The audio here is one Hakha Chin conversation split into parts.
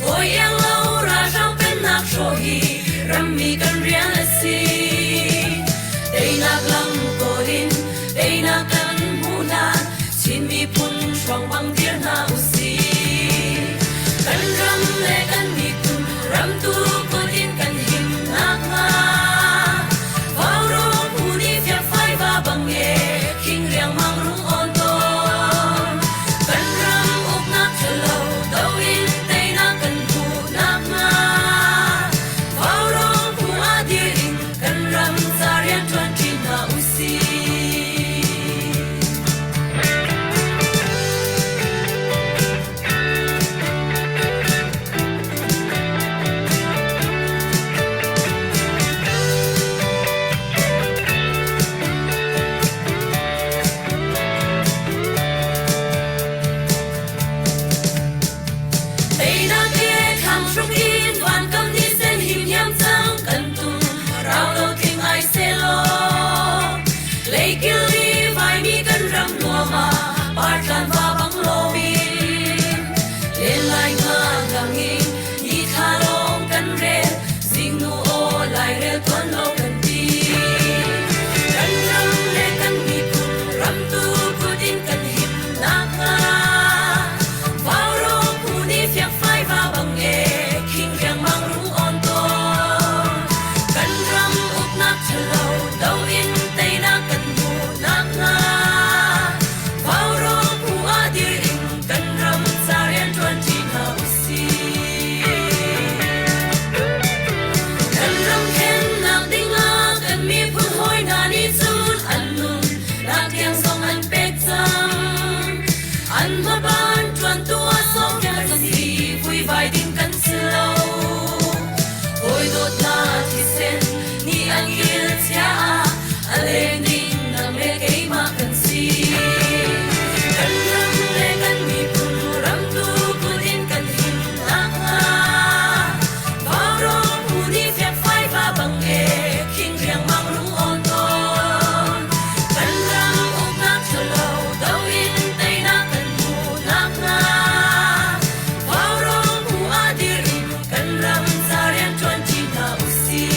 Bawi iang lo ralhrang pennak hrawh hi rammi kan rian a si. Teinak lam kawl in teinak kan hmuh hlan Chin miphun hrawng bang dir hna usih. Kan ram le kan miphun ramtu kut in kan him nakhnga Vaurawng phu nih fiakfai va bang e khing riangmang rung awn tawn. Kan ram uknak ṭhalo do in teinak kan hmuh nakhnga Vaurawng phu ah dir in kan ram ca rianṭuan ṭi hna usih. Teinak he thlang hruk in vankam ni sen him hiam cang kan tum rau lo tling ai selaw leikil i vaimi kan ram nuam ah partlan va bang lomin len lai nga lang in ni thla lawng kan rel zingnu aw lairel tuan lo kan ti kan ram le kan miphun ramtu kut in kan him nakhnga Vaurawng phu nih fiakfai va bang e khing riangmang rung awn tawn. Kan ram uknak ṭhalo do in teinak kan hmuh nakhnga Vaurawng phu ah dir in kan ram ca rianṭuan ṭi hna usih. Kan ram khennak dingah kan miphun hawi hna nih cun an nun nak tiang zong an pek cang. An hmaban ṭuantu ah sawmpiak kan si, vuivai ding kan si lo. Hawi dawtnak thisen nih an kil chia ah a leng ding nang le keimah kan si. Kan ram le kan miphun ramtu kut in kan him nakhnga Vaurawng phu nih fiakfai va bang e khing riangmang rung awn tawn. Kan ram uknak ṭhalo do in teinak kan hmuh nakhnga Vaurawng phu ah dir in kan ram ca rianṭuan ṭi hna usih.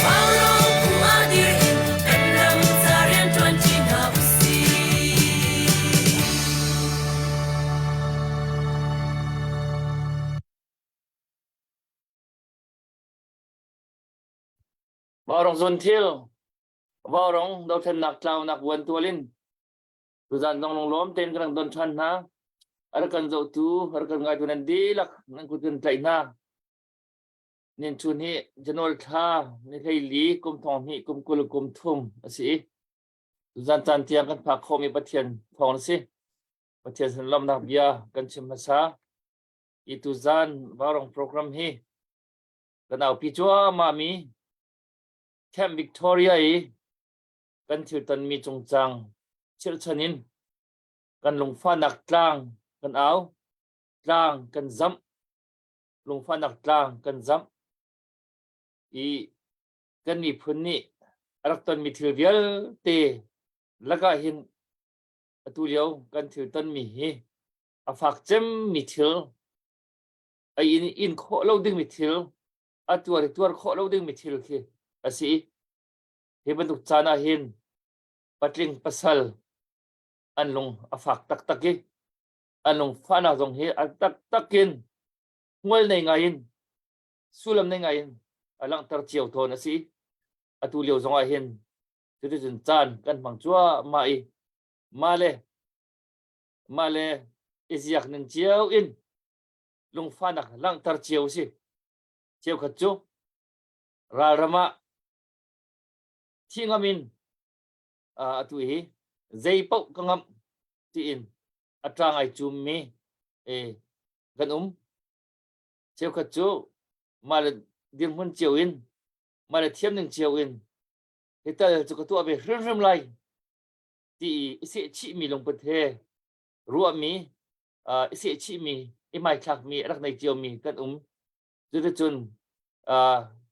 Vaurawng phu ah dir in kan ram ca rianṭuan ṭi hna usih. Vaurawng zunthil, Vaurawng dothlennak tlaunak vuan tual in tuzan zong lunglawm tein kan rak don ṭhan hna. A rak kan zohtu, a rak kan ngaitu nan dihlak nan kut kan tlaih hna. Nin chun hi January thla ni 14 kum 2000 kum 20 kum thum a si i tuzan caan tiang kan phak khawhmi Pathian thawng a si. Pathian sin lawmhnak bia kan chim hmasa. I tuzan Vaurawng program hi kan aupi cuahmah mi Camp Victoria i kan thil tonmi cungcang chirhchan in kan lungfahnak tlang kan au, tlang kan zamh, lungfahnak tlang kan zamh i kan miphun nih a rak tonmi thil vialte lakah hin atu lio kan thil tonmi hi a fak cemmi thil a in in khawh lo dingmi thil a tuar i tuar khawh lo dingmi thil khi a si hi bantuk caan ah hin patling pasal an lung a fak taktak i an lung fahnak zong hi a taktak in hmual nei ngai in sullam nei ngai in a langhter cio tawn a si atu lio zong ah hin cuticun caan kan hmang cuahmah i mah le mah le i ziak ning cio in lungfahnak langhter cio a si. Cheukhat cu ralram ah thi ngam in atu hi zei paoh ka ngamh tiin a ṭang ai cummi kan um. Cheukhat cu mah le dirhmun cio in mah le thiam ning cio in hi tal cu ka tuah ve hrimhrim lai ti i sehchihmi lungput he ruahmi i sehchihmi i hmaithlakmi a rak nei ciomi kan um. Cuticun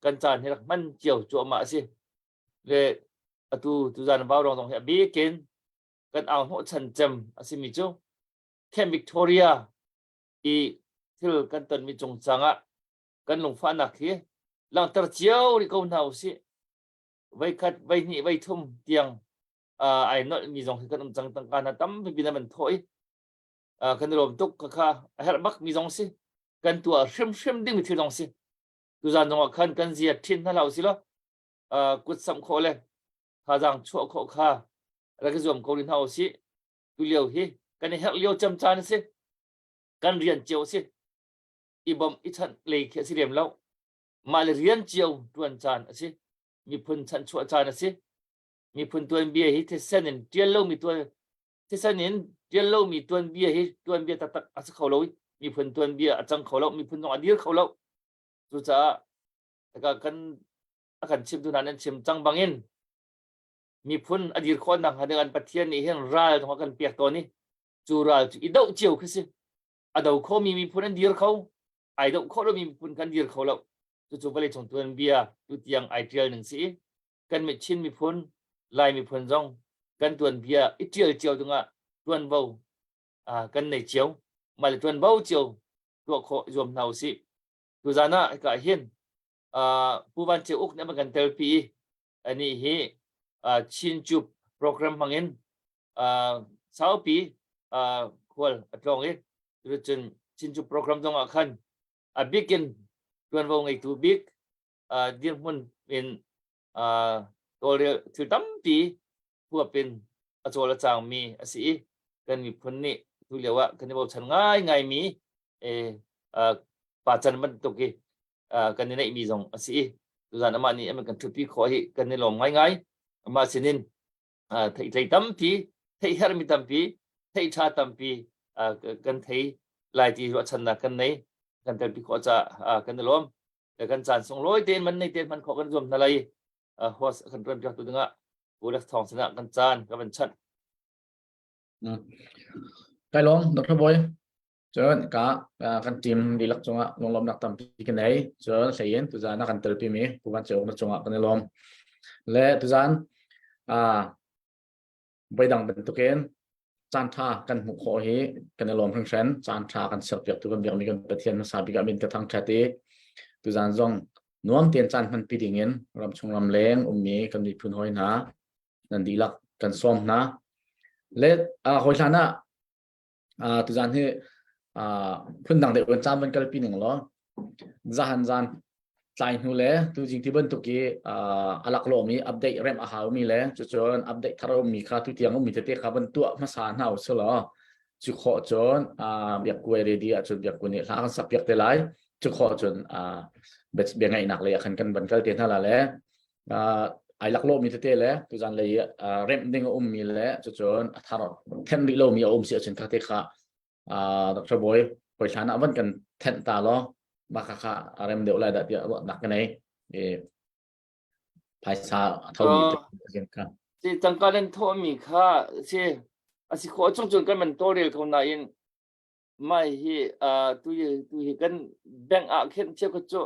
kan caan hi rak hman cio cuahmah a si. Le atu tuzan vaurawng zong hi a bikin kan au hnawhchan cem a simi cu. Camp Victoria i thil kan tonmi cungcang ah kan lungfahnak hi langhter cio rih ko hna usih. Voikhat, voihnih, voithum tiang ai nolhmi zong hi kan um cang tangka hna tampi bin an thawh i kan i lawm tuk kha a herh bak mi zong si kan tuah hrimhrim dingmi thil zong si tuzan zong ah khan kan zia thin hna hlah usih law kut samh khawh le thazaang chuah khawh kha rak i zuam ko rih hna usih tu lio hi kan i herh lio cem caan a si kan rian cio a si i bawmh i chanh lei khi a si lem lo mah le rian cio tuan caan a si miphun chanchuah caan a si miphun tuanbia hi thisen in tial lomi tuan thisen in tial lomi tuanbia hi tuanbia taktak a si kho lo i miphun tuanbia a cang kho lo miphun zong a dir kho lo cucaah kan a kan chimtu hna nan chim cang bangin miphun a dir khawh nak hnga ding an Pathian nih hin ral zong a kan pek tawn i cu ral cu i doh cio khi si a do kho mi miphun an dir kho ai doh kho lomi miphun kan dir kho lo cucu vawlei cung tuanbia tu tiang ai tial ning si kan mit Chin miphun Lai miphun zong kan tuanbia i tial cio dingah tuanvo kan nei cio mah le tuanvo cio tuah khawh zuam hna usih tuzan ah hika hin Pu Van Ceu Uk nih a kan telpi i anih hi Chin Cup program hmangin saupi khual a tlawng i cun Chin Cup program zong ah khan a bik in tuanvo ngeitu bik dirhmun in tawlrel thil tampi huap in a cawl a cangmi a si i kan miphun nih tu lio ah kan i bochan ngaingaimi pa can bantuk i kan i neihmi zong a si i tuzan amah nih an kan ṭhutpi khawh hi kan i lawm ngaingai amah sinin theihtlei tampi theih herhmi tampi theih ṭha tampi kan thei lai ti ruahchannak kan nei kan telpi khawh caah kan i lawm kan caan sunglawi tein man nei tein hman khawh kan zuam hna lai host kan ṭuan piak tu dingah Pu Thawng sinah kan caan ka van chanh. Kai lawm Dr. Boy. Cun ka kan team dihlak cungah lunglawmhnak tampi kan nei. Cun hleiin tuzan a kan telpi mi Pu Van Ceu na cungah kan i lawm. Le tuzan voidang bantukin caan ṭha kan hmuh khawh hi kan i lawm hringhran. Caan ṭha kan serpiak tu kan biakmi kan Pathian hmasa bik ah min ka thangṭhat i tuzan zong nuam tein caan hmanpi dingin ramchung ramleng ummi kan miphun hawi hna nan dihlak kan sawm hna. Le hawi hlan ah tuzan hi phundang deuh in caan van kalpi ning law zahan zan tlai hnu le tuzing ti bantuk i a laklawmi update rem a haumi le cucun update thar ummi kha tu tiang ummi tete kha van tuah hmasa hna u law cu khawh cun biak kuai ready ahcun biak ku nih hla kan sak piak te lai cu khawh cun bia ngaihnak lei ah khan kan van kal te hna la le ai laklawmi tete le tuzan lei remh ding a ummi le cucun a thar thenh rih lomi a um si ahcun kha te kha Dr. Boy hoi hlan ah van kan thenh ta law mah kha kha a rem deuh lai dah tiah ruahnak ka nei e phaisa a thomi te kha si tangka nan thawhmi kha si a si khawh chung cun kan man tawlrel ko nain mai hi tu tu hi kan bank ah khin cheu kha cu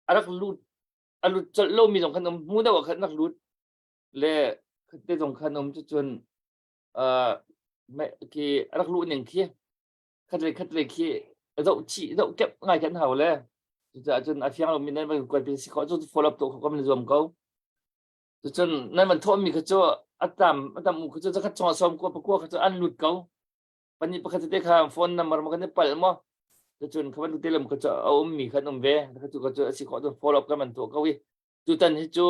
a rak lut a lut colh lomi zong khan um hmu deuh ah khan rak lut le te zong khan um cucun khi rak luh ning khi khat le khat le khi zoh chih zoh kep ngai kan hau le cucaah cun a fiang lomi nan van kuat pin si khawh cu follow up to kho kam zuam ko cucun nan van thawhmi kha cu a tam a tam u kha cu zakhat chungah sawm kua pakua kha cu an lut ko pahnih pakhat te kha phone number ma kan i palh maw cucun kha bantuk te lam kha cu a ummi khan um ve kha cu kha cu a si khawh cun follow up kan van tuah ko i tutan hi cu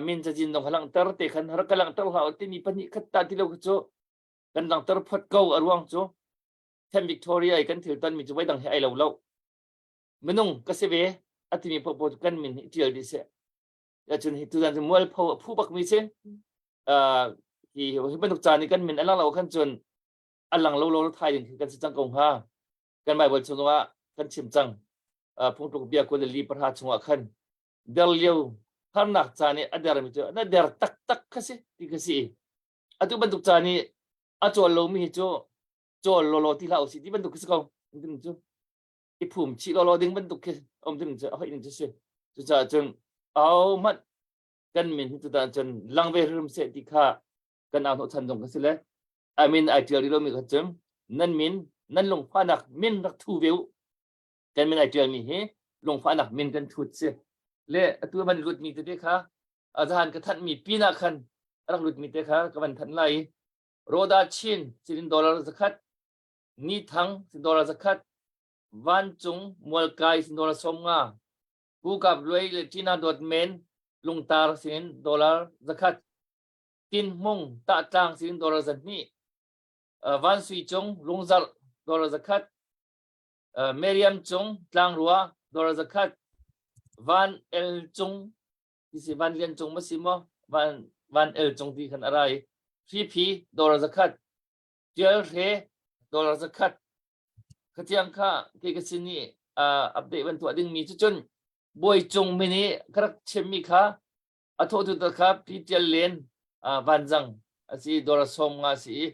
min cazin zong kha langhter te khan rak ka langhter hlah timi pahnih khat ta ti lo kha cu kan langhter phot ko a ruang cu Camp Victoria i kan thil tonmi cu voidang he ai lo lo minung ka si ve a timi popo cu kan min hi tial dih seh cun hi tuzan cu mualpho a phu bak mi si hi hi bantuk caan i kan min a lang lo khan cun a lang lo lo thai ding kan si cang ko hnga kan Bible chung ah kan chim cang phungtluk bia 22 pahra chungah khan der lio harnak caan i a dermi cu na der taktak kha si ti kha si atu bantuk caan i a cawl lomi hi cu cawl lawlaw ti hlah usih ti bantuk khi si ko ding cu i phum chih lawlaw ding bantuk khi om ding cu a hoih ding cu si cucaah cun au hmanh kan min hi tutan cun lang ve hrim seh ti kha kan au hnawhchan zong ka si le I mean ai tial rih lomi kha cun Nan min nan lungfahnak min rak thu ve u. Kan min ai ṭialmi hi lungfahnak min kan thut si. Le atu van lutmi tete kha zahan ka thanhmi pin ah khan a rak lutmi te kha ka van thanh lai. Roda Chin sinin dollar zakhat, Ni Thang sin dollar zakhat, Vancung Mualkai sin dollar 50, Kukap Luai le Tina Dawt Men Lungtar sinin dollar zakhat, Tin Hmung Tahtlang sinin dollar 200, Van Sui Cung Lungzarh dollar zakhat, Meriam Cung Tlangrua dollar zakhat, Van El Cung ti si Van Lian Cung ma si maw Van Van El Cung ti khan a ra i Hriphi dollar zakhat, Tial Hre dollar zakhat. Khatiang kha ke ka sin i update van tuah dingmi cu cun Bawi Cung min i ka rak chimmi kha a thawhtu te kha Pi Tial Len Vanzang a si dollar 50 si i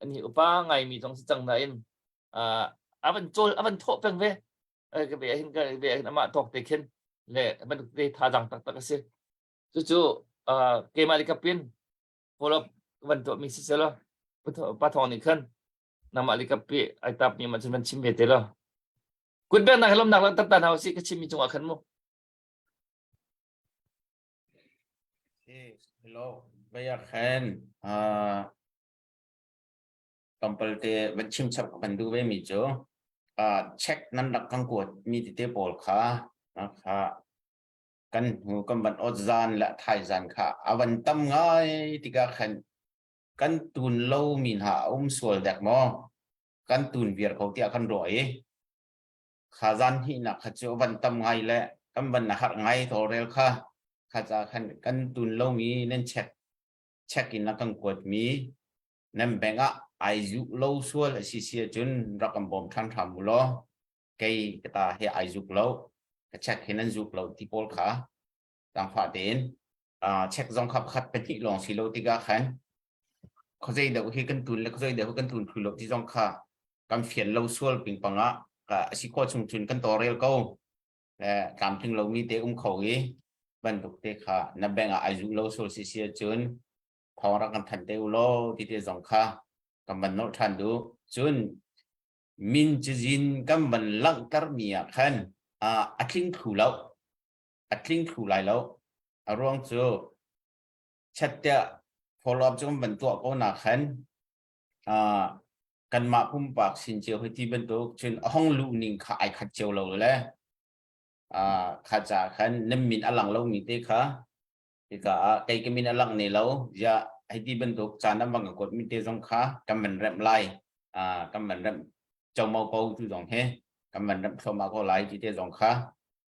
an hi upa ngaimi zong si cang nain a van cawl a van thawh peng ve ka ve hin ka ve hin amah tawk te khin le bantuk te thazang taktak a si cucu keimah le kapin follow up van tuah mi si selaw pa thawng nih khan nangmah le kapi ai tap mi man cun van chim ve te lo kut bek nak lom nak lang tat ta hna si ka chim mi cungah khan mu Hello, bayak khan tlawmpal te van chim chap ka van duh ve mi cu check nan rak kan kuat mi tete pawl kha kha kan hnu kan van ot zan le thai zan kha a van tam ngai tikah khan kan tun lo mi hna a um sual dek maw kan tun viar ko tiah kan ruah i kha zan hi nak kha cu van tam ngai le kan van na harh ngai tawlrel kha kha ca khan kan tun lo mi nan check check in na kan kuat mi nan bank ah ai zuk lo sual a si si ahcun rak kan bawm ṭhan hram u law kei ka ta he ai zuk lo ka check hi nan zuk lo ti pawl kha tangfah tein check zong kha pakhat pahnih lawng si lo tikah khan khuazei deuh hi kan tun le khuazei deuh hi kan tun thlu lo ti zong kha kan fian lo sual pingpang ah ka a si khawh chung cun kan tawlrel ko le tlamtling lomi te um kho i bantuk te kha na bank ah ai zu lo sual si si ahcun thawng rak kan thanh te u law ti te zong kha kan van nolh ṭhan duh. Cun min cazin kan van langhter mi ah khan a tling thlu lo. A tling thlu lai lo. A ruang cu chat tiah follow up cu kan van tuah ko na khan kanmah pumpak sin cio hi ti bantuk cun a hong luh ning kha ai khat cio lo le kha ca khan nan min a lang lomi te kha Hika ah kei ka min a lang ne lo ziah hei ti bantuk caan an bang ka kuat mi te zong kha kan van remh lai kan van remh chomo ko tu zong he kan van remh thluahmah ko lai ti te zong kha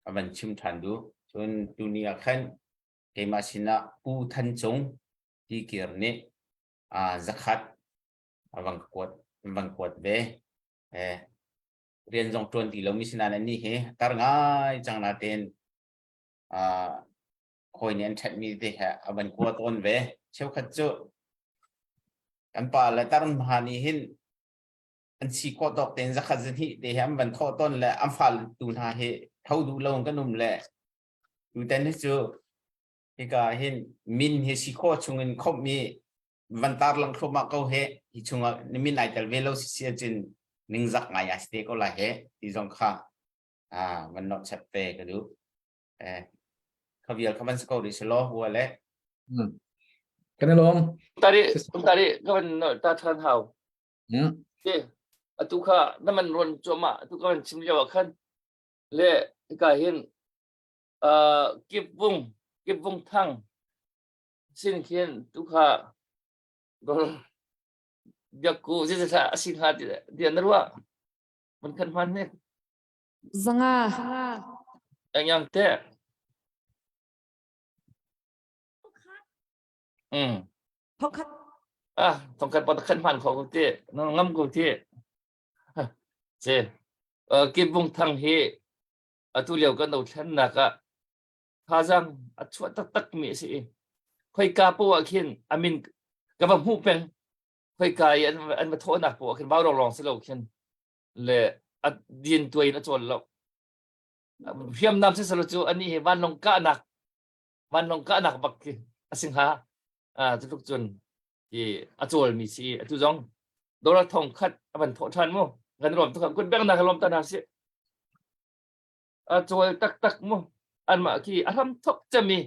ka van chim ṭhan duh. Cun tuni ah khan keimah sinah Pu Than Cung ti kir nih zakhat a van kuat van kuat ve. Eh, rian zong ṭuan ti lomi sinain annih hi tar ngai cang natein hawi nih an ṭhenhmi te he a van kua tawn ve. Cheukhat cu kan pa le tar hna nih hin an si khawh tawk tein zakhat zahnih te he an van thawh tawn le an fal tu hna hi tho duh lo kan um le tutan hi cu hika hin min hi si khawh chungin khawmhmi van tar lang thluahmah ko he hi chungah na min ai tel ve lo si si ahcun ningzak ngai a si te ko lai he ti zong kha van nok chap te ka duh. Eh, kha vial kha van si ko rih si law hua le. Kan i lawm. Tari, tari, ka van ta than hau. Te, atu kha na man ron cuahmah, atu ka van chim lio ah khan le ka hin kip vung, kip vung thang sin khin tu kha gol biakku zizatha asin ha ti ti na ruah. Man khan hman ne. 500. Engyang te. 1000. Ah, 1000 pa khan hman kho ko ti. Ngam ko ti. Ce. Kip bung thang hi atu lio kan do thlen nak ah thazang a chuah taktak mi a si i khoika po ah khin amin ka va hmuh peng khoika i an an va thawhnak po ah khin vau rong rong si lo khin le a din tuai in a cawl lo hriamnam si salo cu ani hi vanlawng kahnak vanlawng kahnak bak khi a sing ha a cutluk cun i a cawl mi si atu zong Dollar thong khat a van thawh ṭhan mu. Kan lawm tuk. Kut beng na ka lawm ta hna sih. A cawl taktak mu. Anmah khi a hram thok cemi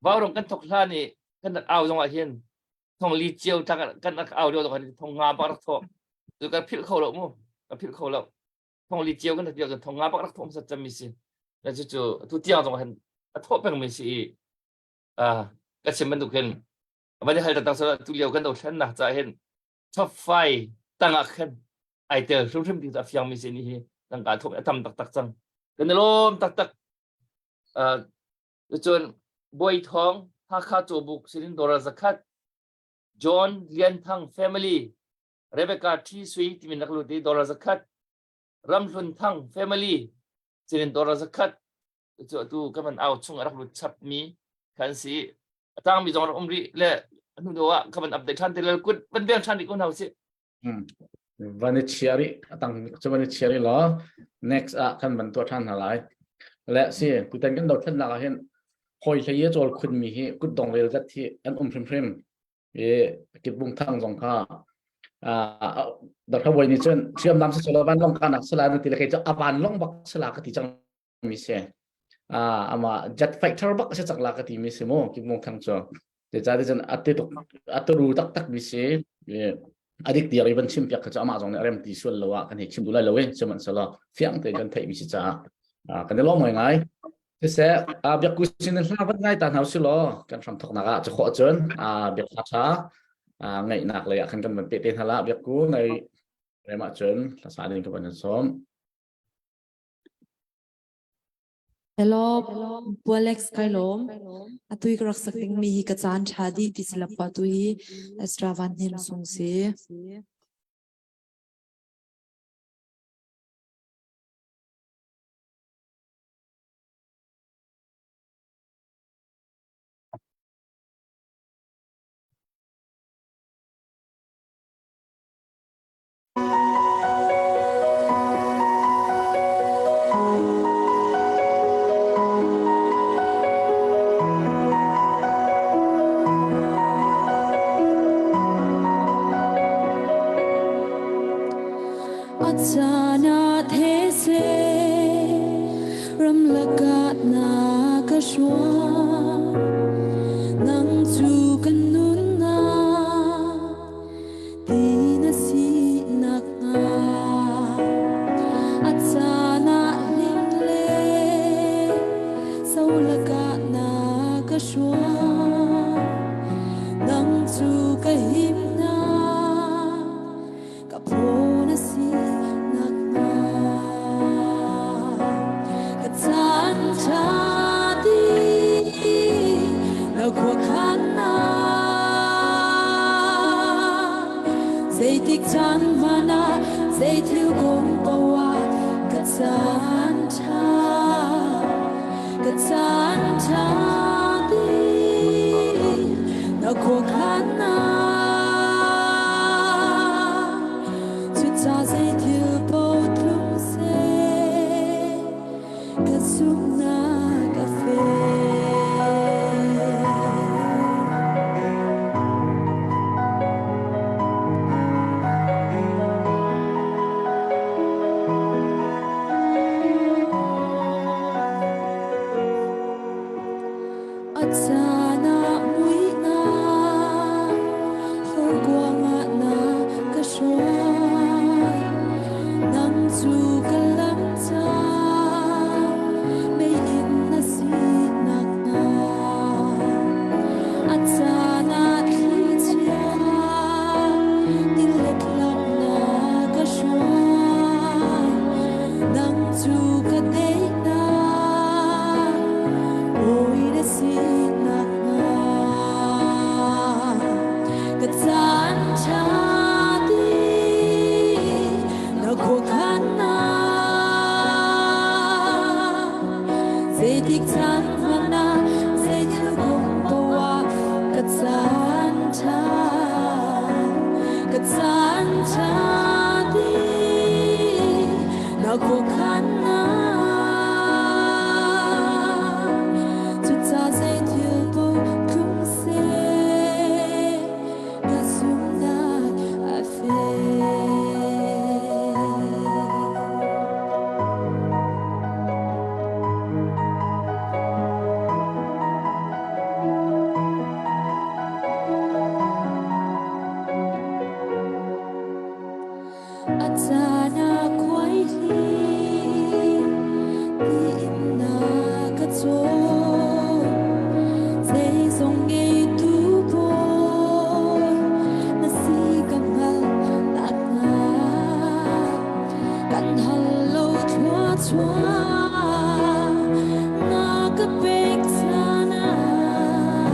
vaurong kan thok hlan i kan rak au zong ah hin thong li cio tlang kan rak au lio zong thong nga bak rak thawh. Cu kan philh kho lo mu. Kan philh kho lo. Thong li cio kan rak lio thong nga bak rak thawh hmasat cemi si. Na cu cu tu tiang zong hin a thawh pengmi si i ka chim bantuk hin van i hal taktak so tu lio kan dothlennak ca hin top 5 tangah khan ai tel hrimhrim ti a fiang mi si ni hi tangka thuk a tam taktak cang kan i lawm taktak. Cun Bawi Thawng Hakha Cawbuk sinin dollar 100, John Lian Thang family, Rebecca T Sui timi nak lut i dollar 100, Ramhlun Thang family sinin dollar 100. Cu atu kan van au chung a rak lut chap mi kan si. A tang mi zong rak um rih le hnu do ah ka van update than te le kut van beng than rih ko hna usih. Van i chia rih, atang cu van i chia rih law next ah kan van tuah than hna lai. Le si tutan kan dothlennak ah hin hawi hlei i cawl khun mi hi kut dong rel zat hi an um hrimhrim i kitbung thang zong kha Dr. Wai nih cun hriamnam si selaw vanlawng kanak sala na ti le kei cu a vanlawng bak sala ka ti cang mi si. Ama jet fighter bak a si cak la ka ti mi si mu Kim Mong Thang cu. Te ca te cun ate tuk aturu taktak mi si. Adik tiar i van chim piak kha cu amah zong nih rem ti sual lo ah kan hei chim duh lai lo e sihmanhsehlaw fiang te kan theih mi si caah kan i lawm ngai ngai. Siseh, biakku sin in hla van ngai ta hna usih law kan hram thoknak ah cu khawh cun biak hla tha ngaihnak lei ah khan kan van pe te hna la. Biakku nai rem ahcun hla sa ding ka van in sawm. Hello, Pu Alex kai lawm. Atu i ka rak sak dingmi hi ka caan ṭha dih ti si lo tu hi Ezra Van Hnem Sung si. A caan ah these ramlak ah na ka hruai, nang cu kan nunnak ti na si nakhnga. A caan ah hling le so lakah na ka hruai, nang cu ka himnak ka phaw na si nakhnga. Ka caan ṭha dih na khuakhannak, zeitik caan hmanh ah, zei thil kong paoh ah, ka caan ṭha, ka caan ṭha dih na khuakhannak. Cucaah zei thil paoh tlung seh, ka zumhnak a fek. A caan ah muihnak horkuang ah na ka hruai. Nang cu ka lam ca meiinn na si nakhnga. A caan ah thlichia tilet lam na ka hruai. Nang cu ka daihnak bawi na si nakhnga. Ka caan ṭha dih na khuakhannak, zeitik caan hmanh ah, zeithil kong paoh ah, ka caan ṭha, ka caan ṭha dih na khuakhannak. Cucaah zei thil paoh tlung seh, ka zumhnak a fek. A caan ah khuaihli tiin na ka cawn. Zeizong ngeitu Bawi na si ka hngalh nakhnga kan hal lo thluachuah na ka pek caan ah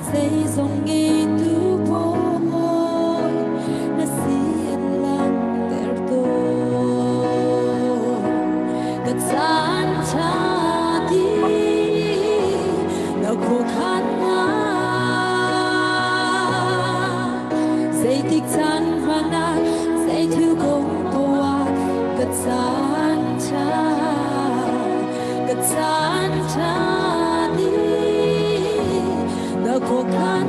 zeizong ngeitu Bawi na si an langhter tawn. Ka caan ṭha ti na khuakhan Zeitik caan hmanh ah zei thil kong poah ka caan ṭha ka caan ṭha ti na khuakhan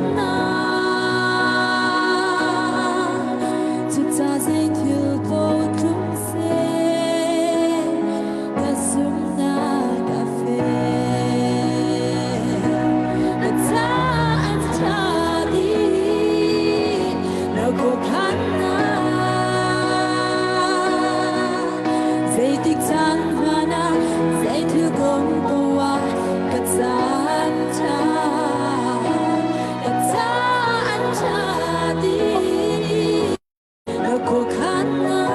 Cuca zei thil paoh tlung seh ka zumhnak a fek. Ka caan ṭha dih na khuakhannak zeitik caan hmanh ah zei thil kong poah ka caan ṭha ka caan ṭha dih na khuakhannak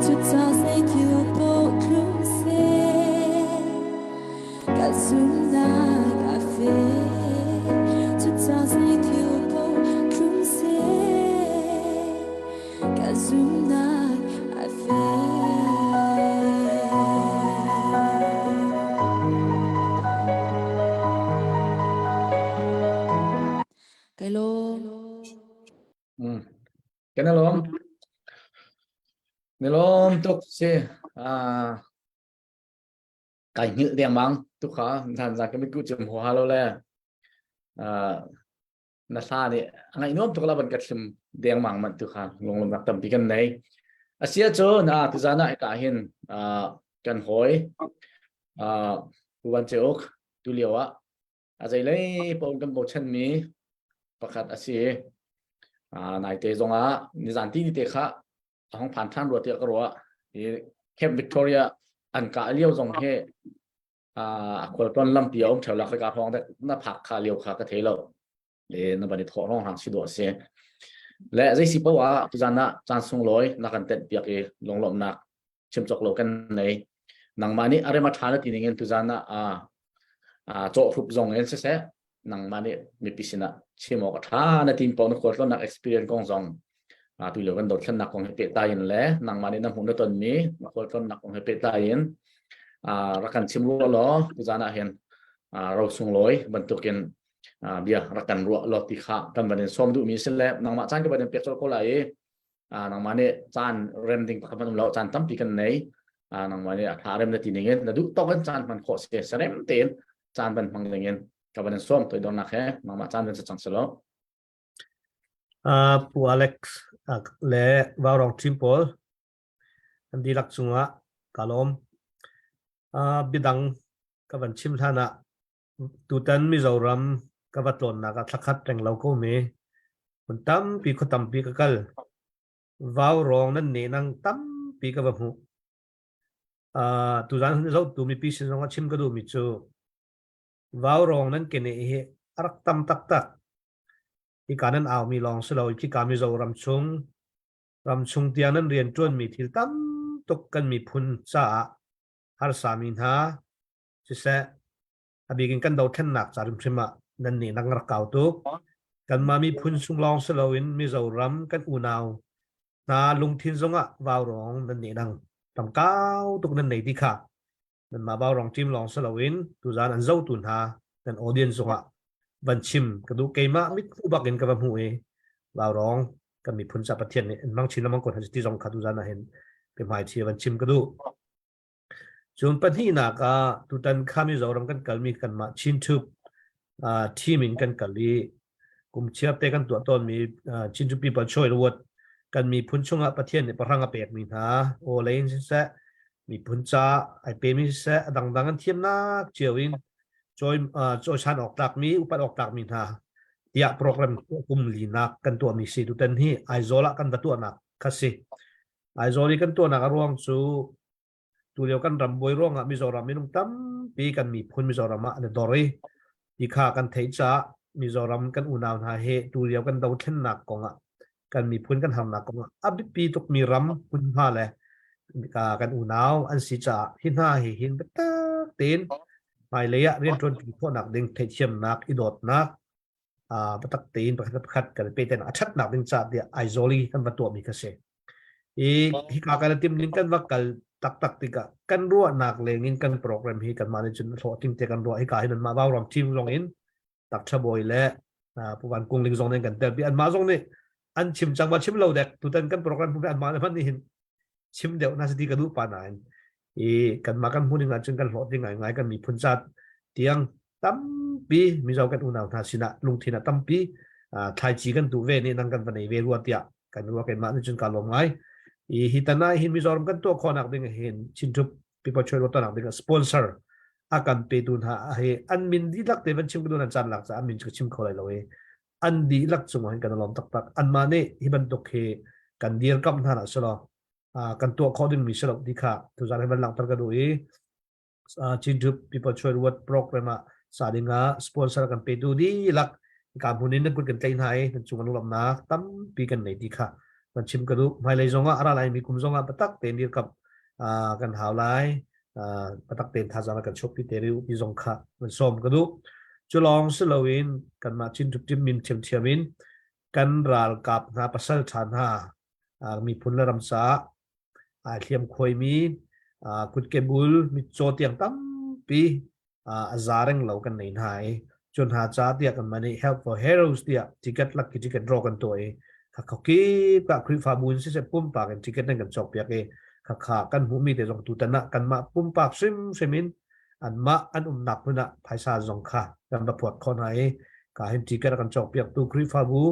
cuca zei thil paoh tlung seh ka zumhnak a fek cuca zei thil paoh tlung seh ka zumhnak a fek. Kai lawm. Kan i lawm. Ni lawm tuk si. Ah kai hngilh dengmang tu kha zan zan ka mitku cim ho halo le. Ah na hla nih a ngaih nuam tuk la ban ka thlim dengmang man tu kha lunglawm nak tampi kan nei. Asia cu na tuzan ah ka hin kan hoi Pu Van Ce Uk tu lio ah a zeilei paoh kan bochanmi pakhat a si. Naite zongah nizan ti ni te kha a hong phan ṭhan rua tiah ka ruah. Hi Camp Victoria an kah lio zong hi a khualtlawn lampi a um ṭheo la khoi ka hrawng dek na phak kha lio kha ka thei lo. Le na van i thawh rong hang si dawh a si. Le zei si paoh ah tuzan ah caan sunglawi na kan tenh piak i lunglawmhnak chim cawk lo kan nei. Nangmah nih a rem a ṭha na ti ning in tuzan ah cawhhrup zong in siseh nangmah nih mipi sinah chim awk a ṭha na tim paoh na khualtlawnnak experience kong zong tu lio kan dothlennak kong he pehtlai in le nangmah nih na hmuh na tonmi na khualtlawnnak kong he pehtlai in rak kan chim ruah law tuzan ah hin ro sunglawi bantukin bia rak kan ruah law ti kha kan van in sawm duhmi si le nangmah caan ka van in pek colh ko lai i nangmah nih caan rem ding pakhat hmanh um lo caan tampi kan nei nangmah nih a tha rem na ti ning in na duh tawk in caan hman khawh si serem tein caan van hmang ding in ka van in sawm toidornak he nangmah caan van si cang selo Pu Alex le Vaurong team pawl an dihlak cungah ka lawm. Biadang ka van chim hlan ah Tutan Mizoram ka va tlawnnak ah thlakhat reng lo ko mi hmun tampi khua tampi ka kal. Vaurawng nan nehnang tampi ka va hmuh. Tuzan zohtu mipi sin zong ah chim ka duhmi cu vaurawng nan keneh hi a rak tam taktak. Hika nan aumi lawng si lo khika Mizoram chung ram chung tiang nan rianṭuanmi thil tam tuk kan miphun caah harsami hna siseh a bik in kan dothlennak ca hrimhrim ah nan nih nak rak kau tuk. Kanmah miphun sung lawng si loin Mizoram kan unau hna lungthin zongah vaurawng nan nih nang tam kau tuk nan nei ti kha nanmah vaurawng team lawng si loin tuzan an zotu hna nan audience zongah van chim ka duh. Keimah mit hmuh bak in ka va hmuh i vaurawng kan miphun ca Pathian nih in mang chin lamang ko hna ti zong kha tuzan ah hin biahmai thi van chim ka duh. Cun pahnihnak ah tutan kha Mizoram kan kalmi kanmah Chin-Tube team in kan kal i kum chiarte kan tuah tawnmi Chin-Tube People Choice Award kan miphun chungah Pathian nih pahrang a pekmi hna aw lei in siseh miphun ca ai pemi siseh a dangdang an thiamnak cio in cawisan awk tlakmi upat awk tlakmi hna. Tiah program kum linak kan tuahmi si. Tutan hi Aizawl ah kan va tuahnak kha si. Aizawl i kan tuahnak a ruang cu tulio kan ram buai ruangah Mizoram minung tampi kan miphun Mizoram ah an i dor i ti kha kan theih caah Mizoram kan unau hna he tulio kan dothlennak kongah kan miphun kan harnak kongah a biapi tukmi ram hmunhma le kan unau an si caah hi hna hi hin biatak tein hmailei ah rianṭuan ṭi khawhnak ding theihthiamnak i dawtnak biatak tein pakhat le pakhat kan i pehtlaihnak a ṭhatnak ding caah tiah Aizawl i kan va tuahmi kha si. I hika kan i tim ning kan va kal taktak tikah kan ruahnak leng in kan program hi kanmah nih cun hlawhtling te kan ruah. Hika hin anmah Vaurawng team zong in Takṭha Bawi le Pu Van Kung Ling zong nih kan telpi. Anmah zong nih an chim cang ma chim lo dek tutan kan program hmu anmah le hmanh nih hin chim deuh na si ti ka duh pa nain i kanmah kan hmuh ning ahcun kan hlawhtling ngaingai kan miphun ca tiang tampi Mizo kan unau hna sinah lungthin ah tampi thlaici kan tuh ve nih nang kan va nei ve rua tiah kan ruah keimah nih cun ka lawm ngai. I hi tan ah hin Mizoram kan tuah khawhnak ding hin Chinṭhup People Choice Rotanak ding sponsor a kan petu hna hi an min dihlak te van chim ka duh nan caan lak caah an min cu ka chim kho lai lo i an dihlak cungah hin kan lawm taktak. Anmah nih hi bantuk hi kan dirkamh hna lah selaw kan tuah khawh dingmi si lo ti kha tuzaan hi van langhter ka duh i Chin People Choice Award program ah sa dingah sponsor kan petu dihlak ka hmun in nan kut kan tlaih hna i nan cung an lawmnak tampi kan nei ti kha kan chim ka duh. Hmailei zongah a ra lai mi kum zongah biatak tein dirkamh kan hau lai. Biatak tein thazaang kan chuahpi te rih ti zong kha kan sawm ka duh. Cu lawng si loin kanmah Chin Team min thiamthiam in kan ralkap hna pasal ṭha hna miphun le ram caah aa hliam khuaimi kutke bul mitcaw tiang tampi a za reng lo kan nei hna i cun hna ca tiah kan mah nih help for heroes tiah ticket lucky ticket draw kan tuah i khakip ka Khrihfabu in siseh pumpak in ticket nan kan cawkpiak i khakha kan hmuhmi te zong tutan ah kanmah pumpak hrimhrim in anmah an umnak hmun ah phaisa zong kha kan va phuat khawh hna i ka hin ticket a kan cawkpiaktu Khrihfabu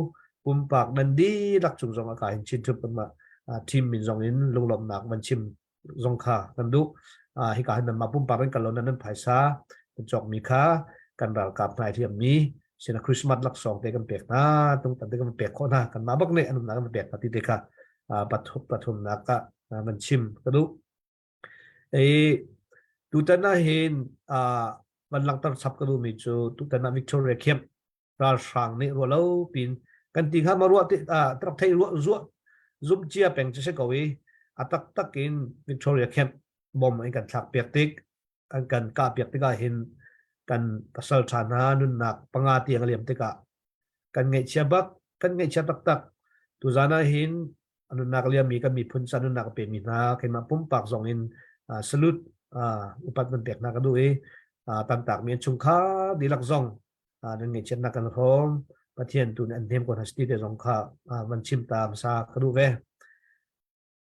pumpak nan dihlak cung zong ah ka hin chin thup kanmah team min zong in lunglawmhnak van chim zong kha kan duh. Hika hin nanmah pumpak in kan lo nan phaisa kan cawkmi kha kan ralkap hna i hliammi sina Christmas laksawng te kan pek hna tung tan te kan pek khawh hna kanmah bak nih an umnak kan pek hna ti te kha pathumnak ah van chim ka duh. Ei tutan ah hin van langhter chap ka duhmi cu tutan ah Victoria Camp ralhrang nih ruah lo pin kan ti hnga ma ruah ti rak thei ruah zuah zum cia peng cu si ko i a taktak in Victoria Camp bom an kan thlak piak tik an kan kah piak tikah hin kan pasal ṭha hna nunnak panga tiang a liam tikah kan ngaihchia bak kan ngaihchia taktak tuzan ah hin a nunnak liammi kan miphun ca nunnak a pemi hna keimah pumpak zong in salute upat van pek hna ka duh i tantakmi an chungkhar dihlak zong nan ngaihchiatnak kan hrawm Pathian tu nih an hnem ko hna si te zong kha van chim ta hmasa ka duh ve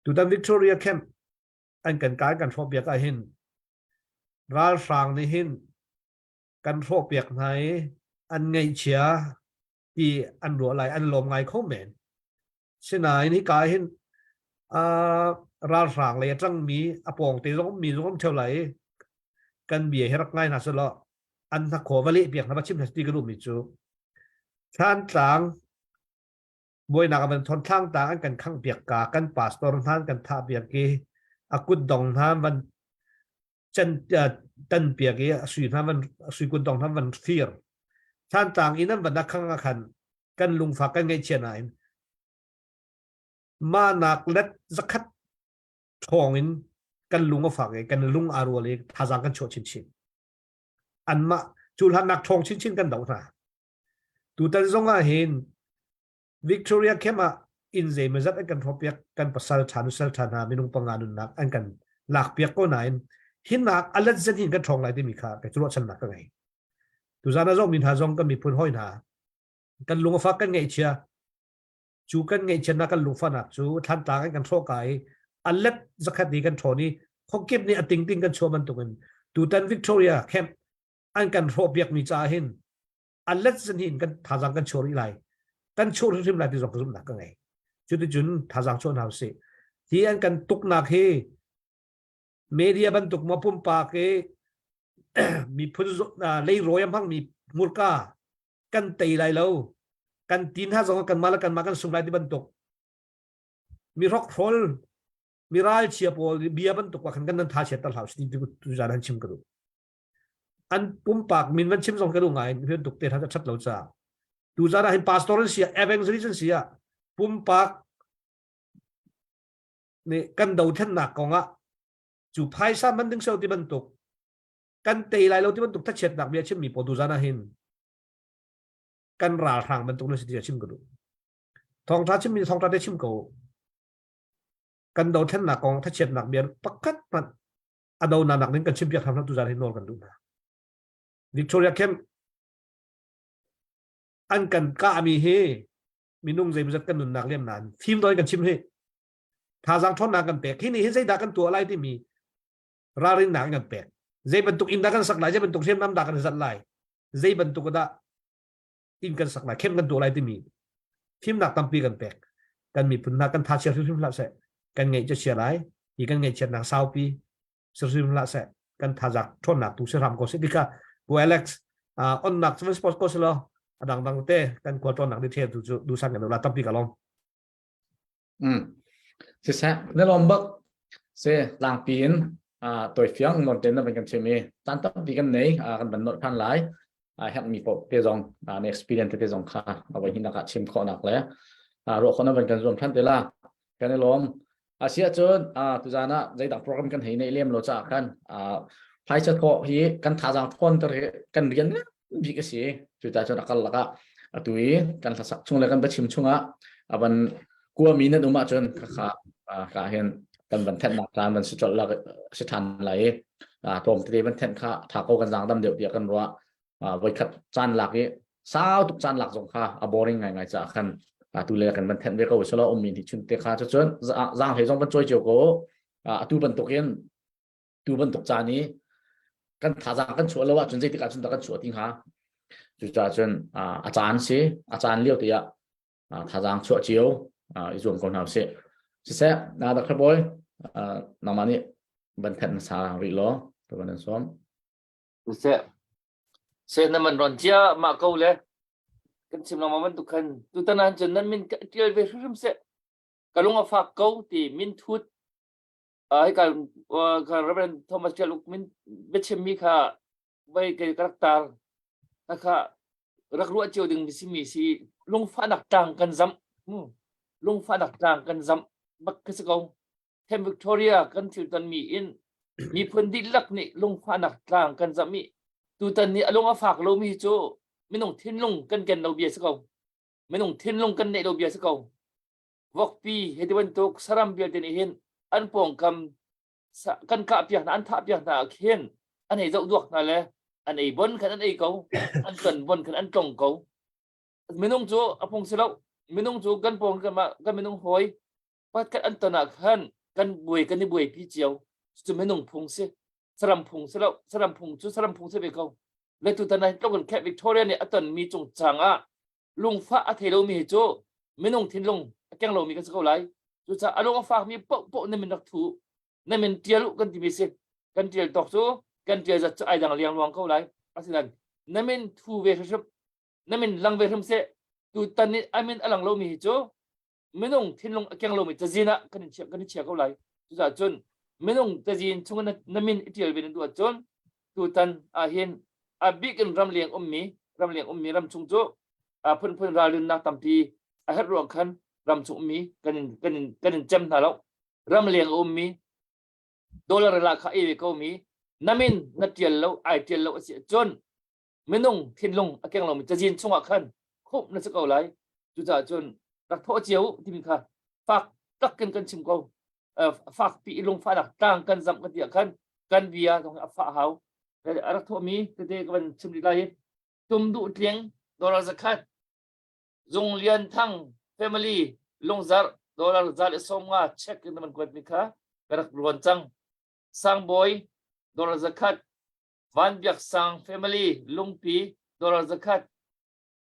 tutan Victoria Camp an kan kai kan hrawh piak ah hin ralhrang nih hin kan hrawh piak hna i an ngaihchia ti an ruah lai an lawm ngai kho men sinain hika hin ralhrang lei a ṭangmi a pawngte zong mi zong um ṭheo lai i kan bia hi rak ngai hna selaw an hnakhaw va leh piak hna va chim hna ti ka duhmi cu Thlantlang buainak a van thon thlangtlang an kan khangh piak ka kan pastor hna an kan thah piak i a kut dong hna van can tan piak i a sui hna van a sui kut dong hna van fir Thlantlang in an van a khang a khan kan lungfak kan ngaihchia nain mahnak let zakhat ṭhawng in kan lung a fak i kan lung aa rual i thazaang kan chuah chinchin anmah cu hlannak ṭhawng chinchin kan doh hna tutan zong ah hin Victoria camp ah inn zeimawzat an kan hrawhpiak kan pasal ṭha nusal ṭha hna minung panga nunnak an kan lakpiak ko nain hinnak a let zet hin kan ṭhawng lai timi kha ka ruahchannak ka ngei tuzan ah zong mi hna zong kan miphun hawi hna kan lung a fak kan ngaihchia cu kan ngaihchiatnak kan lungfahnak cu thlantlang in kan hrawh ka i a let zakhat ni kan ṭhawn i khuakip nih a tingting kan chuah bantukin tutan Victoria camp an kan hrawh piakmi caah hin a let zan hin kan thazaang kan chuah rih lai kan chuah hrimhrim lai ti zong ka zumhnak ka ngei cuticun thazaang chuah hna usih hi an kan tuknak hi media bantuk maw pumpak i miphun leirawi a hmangmi hmurka kan tei lai lo. Kan tin ha zong kan mah le kan mah kan sung lai ti bantuk mi hrokhrol mi ral chia pawl bia bantuk wa khan kan nan tha chiat tar hlau si ti tu zan han chim ka duh. An pumpak min van chim zong ka duh ngai hian tuk te tha that lo cha. Tu zan ah hin pastor an sia evangelist an sia pumpak nih kan dothlennak kongah cu phaisa man ding seo ti bantuk kan tei lai lo ti bantuk thachiatnak bia chimmi pawl tu zan ah hin kan ralhrang bantuk na si ti chim ka duh. Thawngtha chimmi thawngtha te chim ko. Kan dothlennak kong thachiatnak bia pakhat hmanh a do na nak ning kan chim piak hram tu zan hin nawl kan duh hna. Victoria Camp an kan kahmi hi minung zeimawzat kan nunnak liam nain fim doi kan chim hi thazaang ṭhawnnak kan pek hi nih hin zeidah kan tuah lai timi ralrinnak kan pek zei bantuk inn dah kan sak lai zei bantuk hriamnam dah kan zat lai zei bantuk dah inn kan sak lai khem kan tuah lai timi fimnak tampi kan pek kan miphun hna kan tha chia hrimhrim hlah seh kan ngeih cu chia lai hi kan ngeihchiatnak saupi hrimhrim hlah seh kan thazak ṭhawnnak tu si hram ko seh tika pu Alex onnak cu sport ko selo adang dang te kan kual ṭawnnak di thel tu cu dusan kan la tampi ka lom. Siseh, na lawm bak. Se tlangpi in toifiang non te na van kan chim i caan tampi kan nei kan van nolh than lai. Herh mi paoh te zong na experience te zong kha a voi hinak ah chim khawhnak le ruah khawh na van kan zuam than te la. Kan i lawm. Asia cun tuzan ah zeidang program kan hei nei lem lo caah khan phaisa thawh hi kan thazaang thawn ter hi kan rian bik a si. Cucaah cun a kal lakah atu i kan hlasak chung le kan biachim chungah a van kuami nan um ahcun khakha ka hin kan van thenhnak caan van si colh si ṭhan lai i tlawm tete van thenh kha tha ko kan zaang dam deuh tiah kan ruah. Voikhat caan lak i sau tuk caan lak zong kha a boring ngaingai caah khan atu le kan van thenh ve ko selaw ummi nih chun te kha cucun zaang hlei zong van cawi cio ko atu bantukin tu bantuk caan i kan thazaang kan chuah lo ahcun zeitik ahcun dah kan chuah ti hnga? Cucaah cun a caan si a caan lio te ah thazaang chuah cio i zuam ko hna usih. Siseh na Dr. Bawi, nangmah nih van thenh hmasa rih law ka van in sawm. Siseh seh na man ron cia mah ko le kan chim lengmang bantuk khan tutan ah cun nan min tial ve hrimhrim seh ka lung a fak ko ti min thut hika ka Reverend Thomas Tial Uk min biachimmi kha vai ke ka rak tar kha rak ruah cio ding mi si lungfahnak tlang kan zam mu lungfahnak tlang kan zam bak ka si ko. Camp Victoria kan thil tonmi in miphun dihlak nih lungfahnak tlang kan zam i tutan ni a lung a fak lomi cu minung thinlung kan ken lo bia si ko. Minung thinlung kan neih lo bia si ko. Vokpi he ti bantuk saram vialte nih hin an pawngkam kan kah piak hna an thah piak hna ah khin an ei zoh duak hna le an ei bon khan an ei ko an ton bon khan an tlong ko. Minung cu a phung si lo. Minung cu kan pawng kan kan minung hawi pakhat an ton ah khan kan buai kan i buaipi cio. Cu minung phung si saram phung si lo. Saram phung cu saram phung si ve ko. Le tutan ah tlok in Camp Victoria nih a tonmi cungcang ah lungfah a thei lomi hi cu minung thinlung a keng lomi kan si ko lai. Cucaah a lung a fakmi paohpaoh na min rak thu na min tial u kan timi si. Kan tial tawk cu kan tial zat cu ai dang liangluang ko lai. Asinain na min thu ve hrimhrim na min lang ve hrim seh. Tutan i a min a lang lomi hi cu minung thinlung a keng lomi cazin ah kan in chia kan i chia ko lai. Cucaah cun minung cazin chung na, na min i tial ve na duh ahcun tutan ahhin a bik in ramleng ummi ramleng ummi ram chung cu a phunphun ralrinnak tampi a herh ruang khan ram chung ummi kan in kan in kan in cem hna lo. Ramleng a ummi dollar la kha ei ve ko mi na min na tial lo ai tial lo a si ahcun minung thinlung a keng lomi cazin chungah khan khumh na si ko lai. Cucaah cun rak thawh cio u timi kha fak tak in kan chim ko. Fak pi lungfahnak tlang kan zamh kan ti ah khan kan bia zong a fah hau. A rak thawhmi tete ka van chim rih lai. Tum duh tling dollar zakhat Zung Lian Thang family lungzarh dollar za le 50 check in man kuat mi kha ka rak ruan cang. Sangbawi dollar zakhat Van Biak Sang family Lungpi dollar zakhat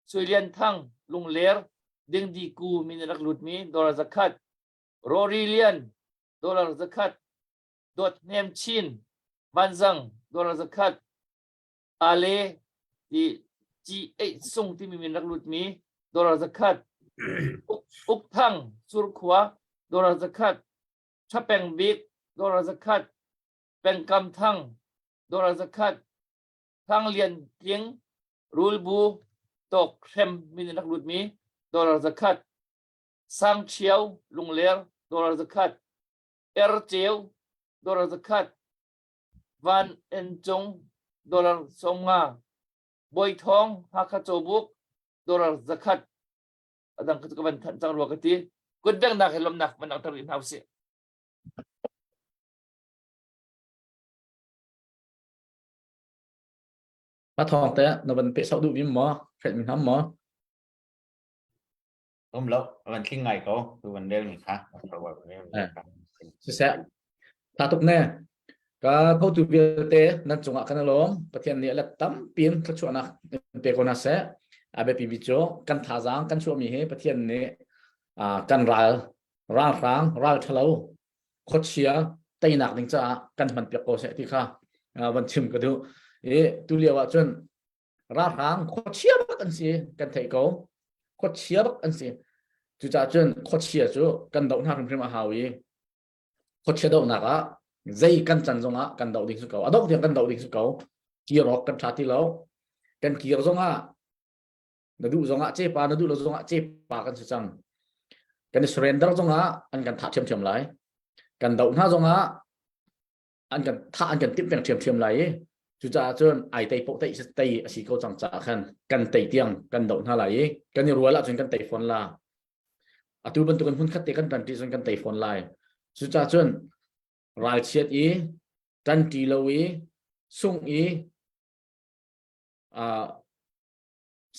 Sui Lian Thang Lungler Dingdi Ku min rak lutmi dollar zakhat Rory Lian dollar zakhat Dawt Hnem Chin Vanzang dollar zakhat Ale ti G8 Sung timi min rak lutmi. Dollar 100. Uk Thang, Surkhua, dollar 100. Thapeng Bik, dollar 100. Pengkam Thang, dollar 100. Thang Lian Tling, Rulbu, Tok Hrem min in rak lutmi, dollar 100. Sang Chiao, Lungler, dollar 100. Er Ceu, dollar 100. Van En Cung, dollar 50. Bawi Thawng, Hakha Cawbuk, dollar 100. Adang ka van thanh cang rua ka ti. Kut bengnak he lomnak van langhter rih hna usih. A thawng te na van pe sau duh mi maw? Hrelh mi hnam maw? Um lo, van tling ngai ko, tu van rel mi kha. Siseh, tha tuk ne. Ka thotu vialte nan cungah kan lawm. Pathian nih let tampi in thluachuahnak pe ko hna seh. A biapi bi cu kan thazaang kan chuahmi hi Pathian nih kan ral ralhrang ral ṭhalo khuachia teinak ding caah kan hman piak ko seh ti kha van chim ka duh. I tu lio ah cun ralhrang khuachia bak an si kan theih ko. Khuachia bak an si. Cucaah cun khuachia cu kan doh hna hrimhrim a hau i khuachia dohnak ah zei kan can zongah kan doh ding si ko. A doh tiang kan doh ding si ko. Kir awk kan ṭha ti lo. Kan kir zongah na duh zongah cepa na duh lo zongah cepa kan si cang. Kan i surrender zongah an kan thah ṭhiamṭhiam lai. Kan doh hna zongah an kan thah an kan timh peng ṭhiamṭhiam lai i cucaah cun ai tei poh tei tei a si ko cang caah khan kan tei tiang kan doh hna lai i kan i rual ahcun kan tei fawn la. Atu bantukin hmun khat te kan ṭanṭi cun kan tei fawn lai. Cucaah cun ralchiat i ṭanṭi lo i sungh i uh,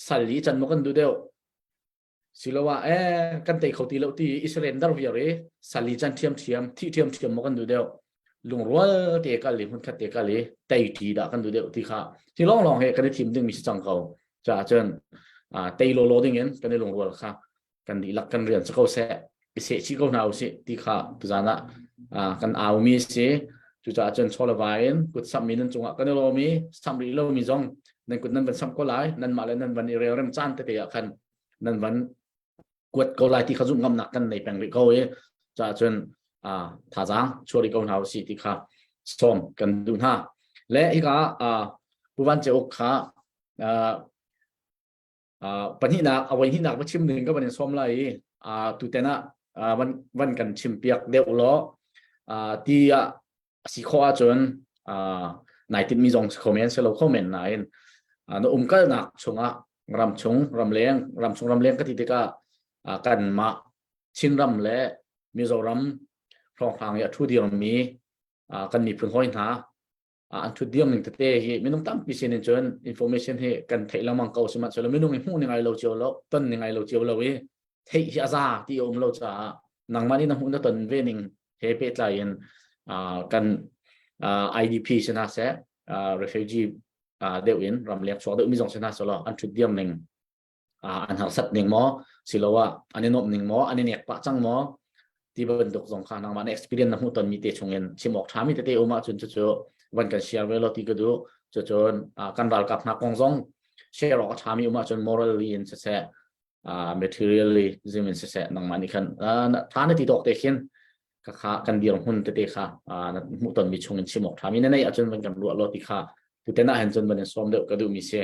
sal i can maw kan duh deuh siloah eh kan tei kho ti lo ti i surrender viar i sal i can ṭhiamṭhiam thih ṭhiamṭhiam maw kan duh deuh lungrual te kal i hmunkhat te kal i tei ṭi dah kan duh deuh ti kha hi lawnglawng he kan i thim dingmi si cang ko caah cun tei lawlaw ding in kan i lungrual kha kan dihlak kan rian si ko seh i seh chih ko hna usih ti kha tuzan ah kan aumi si cucaah cun chawleva in kut samhmi nan cungah kan i lawm i samh rih lomi zong nan kut nan van samh ko lai nanmah le nan van i relrem caan tete ah khan nan van kuat ko lai ti kha zumh ngamnak kan nei peng rih ko i caah cun thazaang chuah rih ko hna usih ti kha sawm kan duh hna le hika Pu Van Ceu Uk kha Pahnihnak a voihnihnak va chim ding ka van in sawm lai i tuten ah van van kan chim piak deuh law ti ah a si khawh ahcun nai tinhmi zong si kho men si lo kho men nain na umkalnak chungah ramchung ramleng ramchung ramleng ka ti tikah kanmah Chinram le Mizoram hrawnghrang i a ṭhu dirmi kan miphun hawi hna an thut diam ning tete hi minung tampi sin in cun information hi kan theih lengmang ko sihmanhsehlaw minung hi hmuh ning ai lo cio lo ton ning ai lo cio lo i theih hi a za ti a um lo caah nangmah nih na hmuh na ton ve ning he pehtlai in kan IDP si hna seh refugee deuh in ramleng chuak deuh mi zong si hna selaw an thut diam ning an harsat ning maw siloah an i nuamh ning maw an i nek pah cang maw ti bantuk zong kha nangmah na experience na hmuh tonmi te chungin chim awk ṭhami tete um ahcun cucu van kan share ve law ti ka duh cucun kan ralkap hna kong zong share awk a ṭhami um ahcun morally in siseh materially zim in siseh nangmah nih khan tha na ti tawk te khin ka kha kan dirhmun tete kha na hmuh tonmi chungin chim awk ṭhami na neih ahcun van kan ruah law ti kha tuten ah hin cun van in sawm deuh ka duhmi si.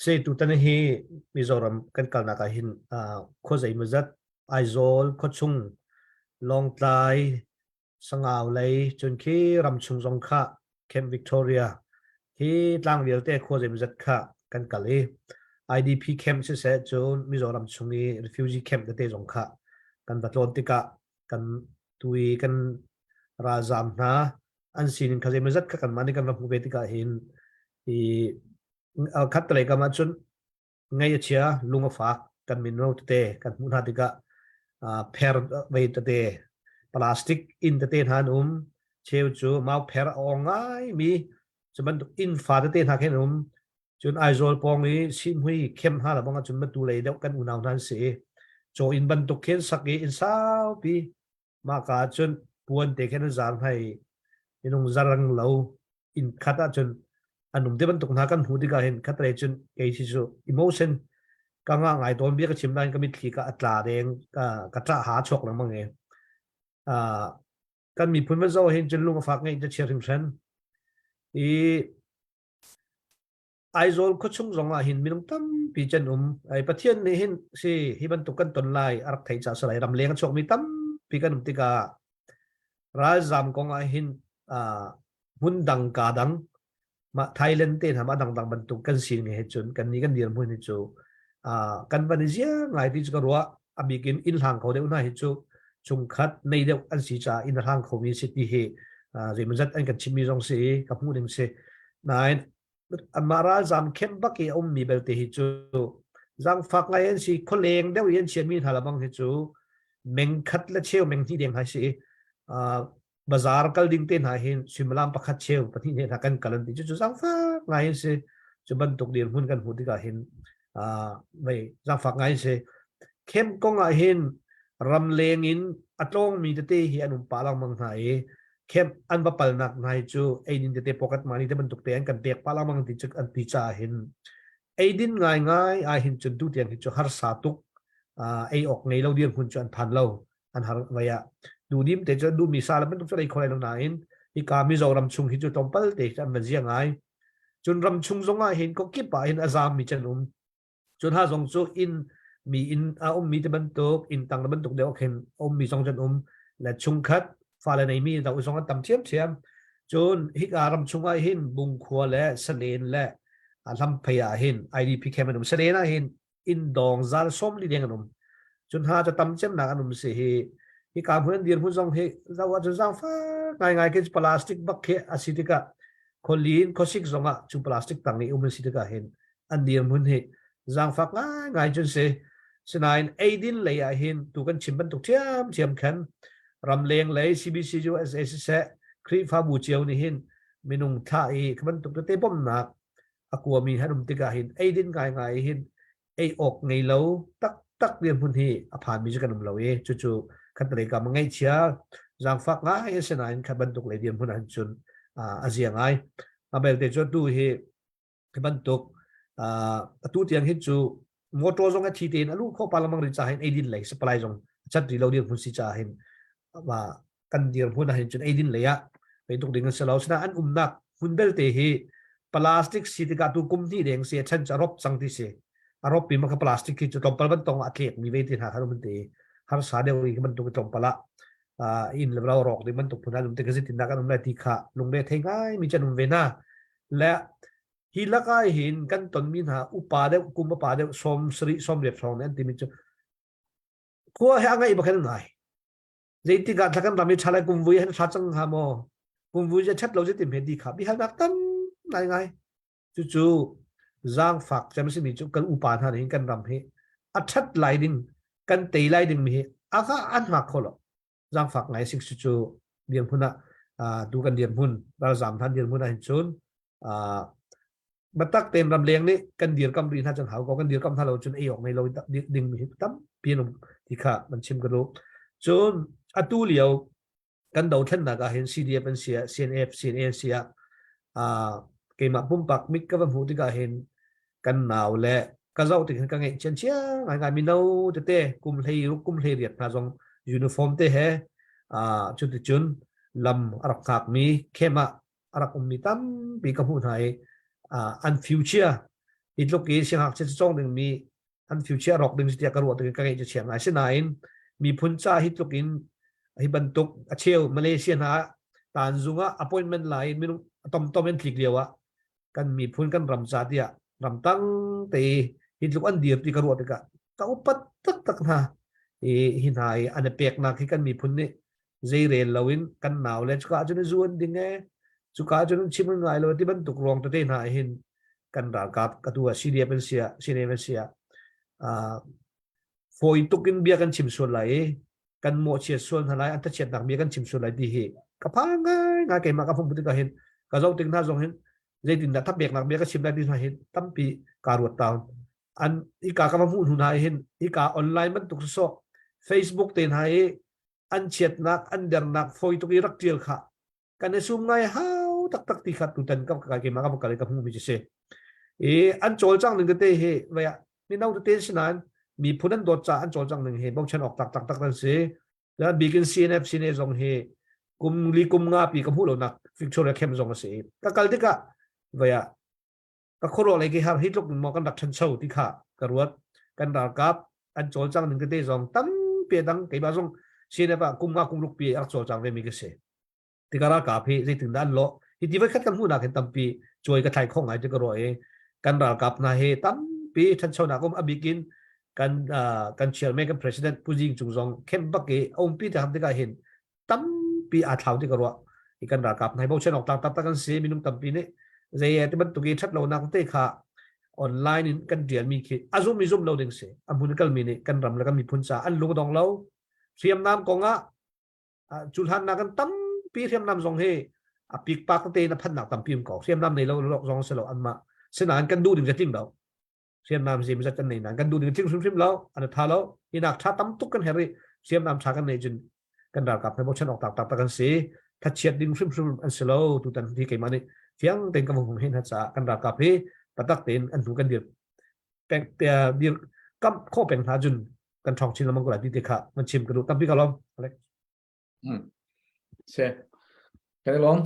Se tutan hi Mizoram kan kalnak ah hin khua zeimawzat Aizawl khuachung Lawngtlai Sangau lei cun khi ramchung zong kha Camp Victoria hi tlang vialte khua zeimawzat kha kan kal i IDP camp siseh cun Mizoram chung i refugee camp tete zong kha kan va tlawn tikah kan tu i kan ralzaam hna an sining kha zeimawzat kha kanmah nih kan va hmuh ve tikah hin i khattelei kam ahcun ngei a chia lung a fak kan mino tete kan hmuh hna tikah pher vei tete plastic inn tete hna an um cheu cu mau pher a awng ngai mi cu bantuk inn fa tete hna khin um Cun Aizawl pawng i Sihmui khem hna le bang ahcun Matu lei deuh kan unau hna an si i caw inn bantuk khin sak i inn saupi mahka ahcun puan te khin an zar hna i. Minung zarang lo inn khat ahcun an um te bantuk hna kan hmuh tikah hin khatlei cun kei si cu emotion ka ngah ngai tawn bia ka chim nain ka mitthli ka a tla deng ka ka ṭah ha chuak lengmang e. Kan miphun van zoh hin cun lung a fak ngeih ta chia hringhran. I Aizawl khuachung zong ah hin minung tampi can um. Ai Pathian nih hin si hi bantuk kan ton lai a rak theih caah salai ramleng a chuakmi tampi kan um tikah ralzam kong ah hin hmun dang ka dang mah Thailand te hna mah dangdang bantuk kan sining he cun kan ni kan dirhmun hi cu kan van i zia ngai ti cu ka ruah. A bik in inn hlang kho deuh hna hi cu chungkhat nei deuh an si caah inn a hlang khomi si ti hi zeimawzat an kan chimmi zong si i ka hmuh ning si. Nain anmah ralzam khem bak i a ummi belte hi cu zaangfak ngai an si. Khualeng deuh i an chiatmi hna lebang hi cu meng khat le cheu meng hnih deng hai si. Bazar kal ding te hna hin suimilam pakhat cheu pahnih hna kan kal an ti cu zaangfak ngai an si. Cu bantuk dirhmun kan hmuh tikah hin vei zaangfak ngai an si. Khem kong ah hin ramleng in a tlawngmi tete hi an um pah lengmang hna i khem an va palnak hna hi cu eidin tete pocket money te bantuk te an kan pek pah lengmang ti cu an ti caah hin eidin ngaingai ah hin cun tutiang hi cu harsa tuk ei awk ngei lo dirhmun cu an phan lo an har vai ah duhdim te cu duhmi sa le bantuk cu ei kho lai lo nain hika Mizoram chung hi cu tlawmpal te an van zia ngai. Cun ram chung zong ah hin kokip ah hin a zaam mi can um. Cun ha zong cu inn mi inn a ummi te bantuk inn tang le bantuk deuh khin ummi zong can um le chungkhat fale neimi do zong an tam ṭhiamṭhiam. Cun hika ram chung ah hin Bungkhua le Salen le Hlamphei ah hin IDP camp an um. Salen ah hin inn dawng zal 40 deng an um. Cun ha cu tam cemnak an um si hi hika hmun an dirhmun zong hi zoh ahcun zaangfak ngaingai khi plastic bak khi a si tikah khualin khuasik zong ah cu plastic tang i um an si tikah hin an dirhmun hi zaangfak ngaingai cun si. Sinain eidin lei ah hin tu kan chim bantuk ṭhiamṭhiam khan ramleng lei CBC USA siseh Khrihfabu cio nih hin minung thlah i khi bantuk tete bawmhnak a kuami han um tikah hin eidin ngaingai hin ei awk ngei lo taktak dirhmun hi a phanmi cu kan um lo i cucu khatlei kam ngaihchia zaangfak ngai a si nain kha bantuk lei dirhmun ah cun a zia ngai. A belte cu tu hi hi bantuk atu tiang hi cu motor zong a thi tein a luh khawh palamang ri ca hin eidin lei supply zong chat ri lo dirhmun si ca hin kan dirhmun ah hin cun eidin lei ah peituk ding an si lo. Sina an umnak hmun belte hi plastic si tikah tu kum hnih deng si a chan cu a rop cang ti si. A rop pi ma kha plastic khi cu tlawmpal bantong a tlek mi ve ti hna kha um ti harsa deuh i bantuk tlawmpal ah inn le lo rawk ding bantuk phun an um ti ka zitin kan um lai ti kha lungre thei ngai mi chan um ve na. Le hi lakah hin kan tonmi hna upa deuh kum upa deuh 70 80 hrawng an timi cu khua he a ngaih bak hin ngai. Zeitik ah thla kan ram i ṭha lai kum vui han thla cang hnga maw? Kum vui je ṭhat lo je tim he di kha bihalnak tam ngai ngai. Cucu zaangfak cem simi cu kan upa hna nih kan ram hi a ṭhat lai ding kan tei lai ding mi hi aka an hngak kho lo. Zaangfak ngai sik cu dirhmun ah tu kan dirhmun ralzam hna dirhmun ah hin cun biatak tein ramleng nih kan dirkam rih hna cun hau ko. Kan dirkam hna lo cun ei awk ngei lo ding mi hi tampi an um ti kha man chim ka duh. Cun atu lio kan dothlennak ah hin CDF an si ah CNF CNA an si ah keimah pumpak mit ka va hmuh tikah hin kan nau le ka zoh tik hin ka ngeih chian chia ngai ngai. Mino tete kum hlei ruk kum hlei riat hna zong uniform te he cuticun lam a rak hngak mi khem ah a rak ummi tampi ka hmuh hna i an future hi tluk i siangngakchia cawng dingmi an future rawk ding tiah ka ruah tik ka ngeih cu chiang ngai. Sinain miphun ca hi tluk in hi bantuk a cheu Malaysia hna tanzung ah appointment la in minung tom tom in tlik lio ah kan miphun kan ram ca tiah ramtang te hi tluk an dir ti ka ruah tikah ka upat taktak hna. I hi hna i an i peknak hi kan miphun nih zeirel loin kan nau le cuka ahcun zu an ding e cuka ahcun an chim an ngai lo ti bantuk ruang tete hna hin kan ralkap ka tu ah CDF an sia CNF an sia fawi tuk in bia kan chim sual lai i kan mawhchiat sual hna lai an thachiatnak bia kan chim sual lai ti hi ka phang ngai ngai. Keimah ka phung tikah hin ka zoh tik hna zong hin zeitindah thapeknak bia ka chim lai ti hna hin tampi kaa ruat tawn. An hika ka va hmuh hnu hna hin hika online bantuk so Facebook te hna i an chiatnak an dernak fawi tuk i rak tial kha. Kan i sum ngai hau taktak ti kha tutan ka ka keimah ka kal ka hmuh mi si. I an cawlcang ning tete hi vaya mino tete si nain miphun an dawt ca an cawlcang ning hi bochan awk tak tak tak an si. La bikin CNF CNA zong hi kum li kum nga pi ka hmuh lo nak Victoria Camp zong a si. Ka kal tikah vaya ka khuaruah lei ki har hi tluk maw kan rak ṭhancho ti kha ka ruat. Kan ralkap an cawlcang ning tete zong tampi dang keimah zong CNF ah kum nga kum ruk pi a rak cawlcang ve mi ka si. Tikah ralkap hi zeitin dah an lawh hi ti voi khat kan hmuhnak hin tampi cuai ka thlai kho ngai ti ka ruah i kan ralkap hna hi tampi ṭhanchonak um a bik in kan kan chairman kan president Pu Jing Cung zong khem bak i a umpi te ham tikah hin tampi aa thlau ti ka ruah i kan ralkap hna hi bochan awk tlak taktak an si. Minung tampi nih zei ti bantuk i ṭhat lonak te kha online in kan ṭialmi khi a zum i zum lo ding si. A hmun kalmi nih kan ram le kan miphun caah an lung dong lo. Hriamnam kong ah culhannak kan tampi, hriamnam zong hi a pikpak te in a phannak tampi um ko. Hriamnam nei lo zong si lo anmah sinain kan duh ding tling lo. Hriamnam zim zat kan nei nain kan duh ding tling hrimhrim lo, an tha lo. Hinak tha tam tuk kan her i hriamnam tha kan nei cun kan ralkap he bochan awk tak tak kan si. Thachiat ding hrimhrim an si lo. Tutan hi keimah nih fiang tein ka hung hin ha caah kan ralkap hi patak tein an hnu kan dir peng dir kam kho peng hna cun kan ṭhawng chin lengmang ko lai ti te kha man chim ka duh. Tampi ka lawm, Alex. Se kan i lawm,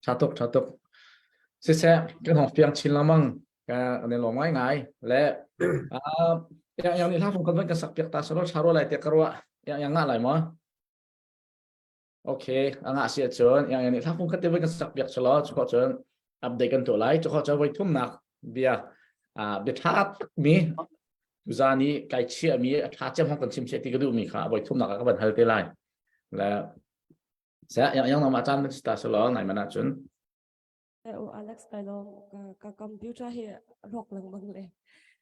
tha tuk, tha tuk. Siseh, kan hong fiang chin lengmang, kan i lawm ngai ngai le yang yang ni hla fung kan van kan sak piak ta salo charo lai te ka ruah. Yang yang nga lai maw? Okay, a ngah si ahcun yang yang nih hla fung khat te voi kan sak piak salo chu cun update kan tuah lai. Chu cun voi thumnak bia bia tha mi tuzan i kai chia mi a tha cem hong kan chim che ti ka duh mi kha voi thumnak ah ka van hal te lai le sa yang yang nama chan ta salo nai mana cun. O Alex, kai lawm. Ka computer hi rawk lengmang le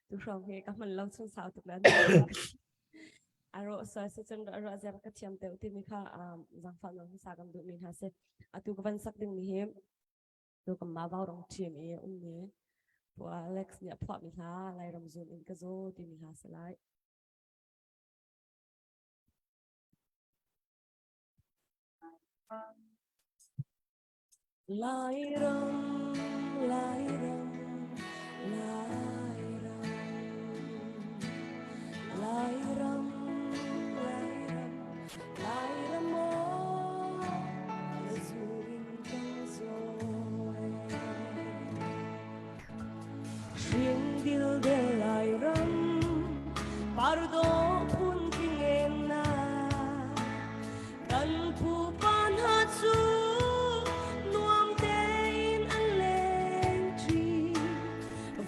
tu hrawng hi ka hman lo chung sau tuk nan aro so se cun ro zer ka thiam te ti mi kha zangfa nang sa kan duh mi hna se. Atu ka van sak ding mi hi tu kan ma vau rong team i um mi pu Alex nih a phuah mi hla Lairam zun in ka zaw ti mi hla se lai. Lairam, Lairam, Lairam, Lairam, Lairam, Lairam aw, na zuin kan zawi. Hring dil del Lairam, pardo phun king na. Kan pupa hna cu nuam tein an lengṭi,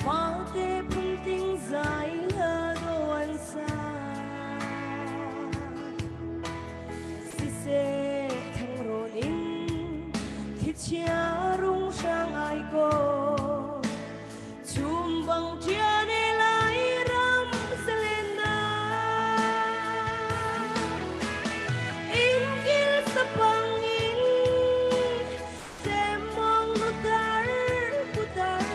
vaute phunting zai hla do an sa. Siseh thangrawn in thlichia rung hrang ai ko, chum bang ṭian e Lairam zalennak. Innkil sapang in semmawng nutar putar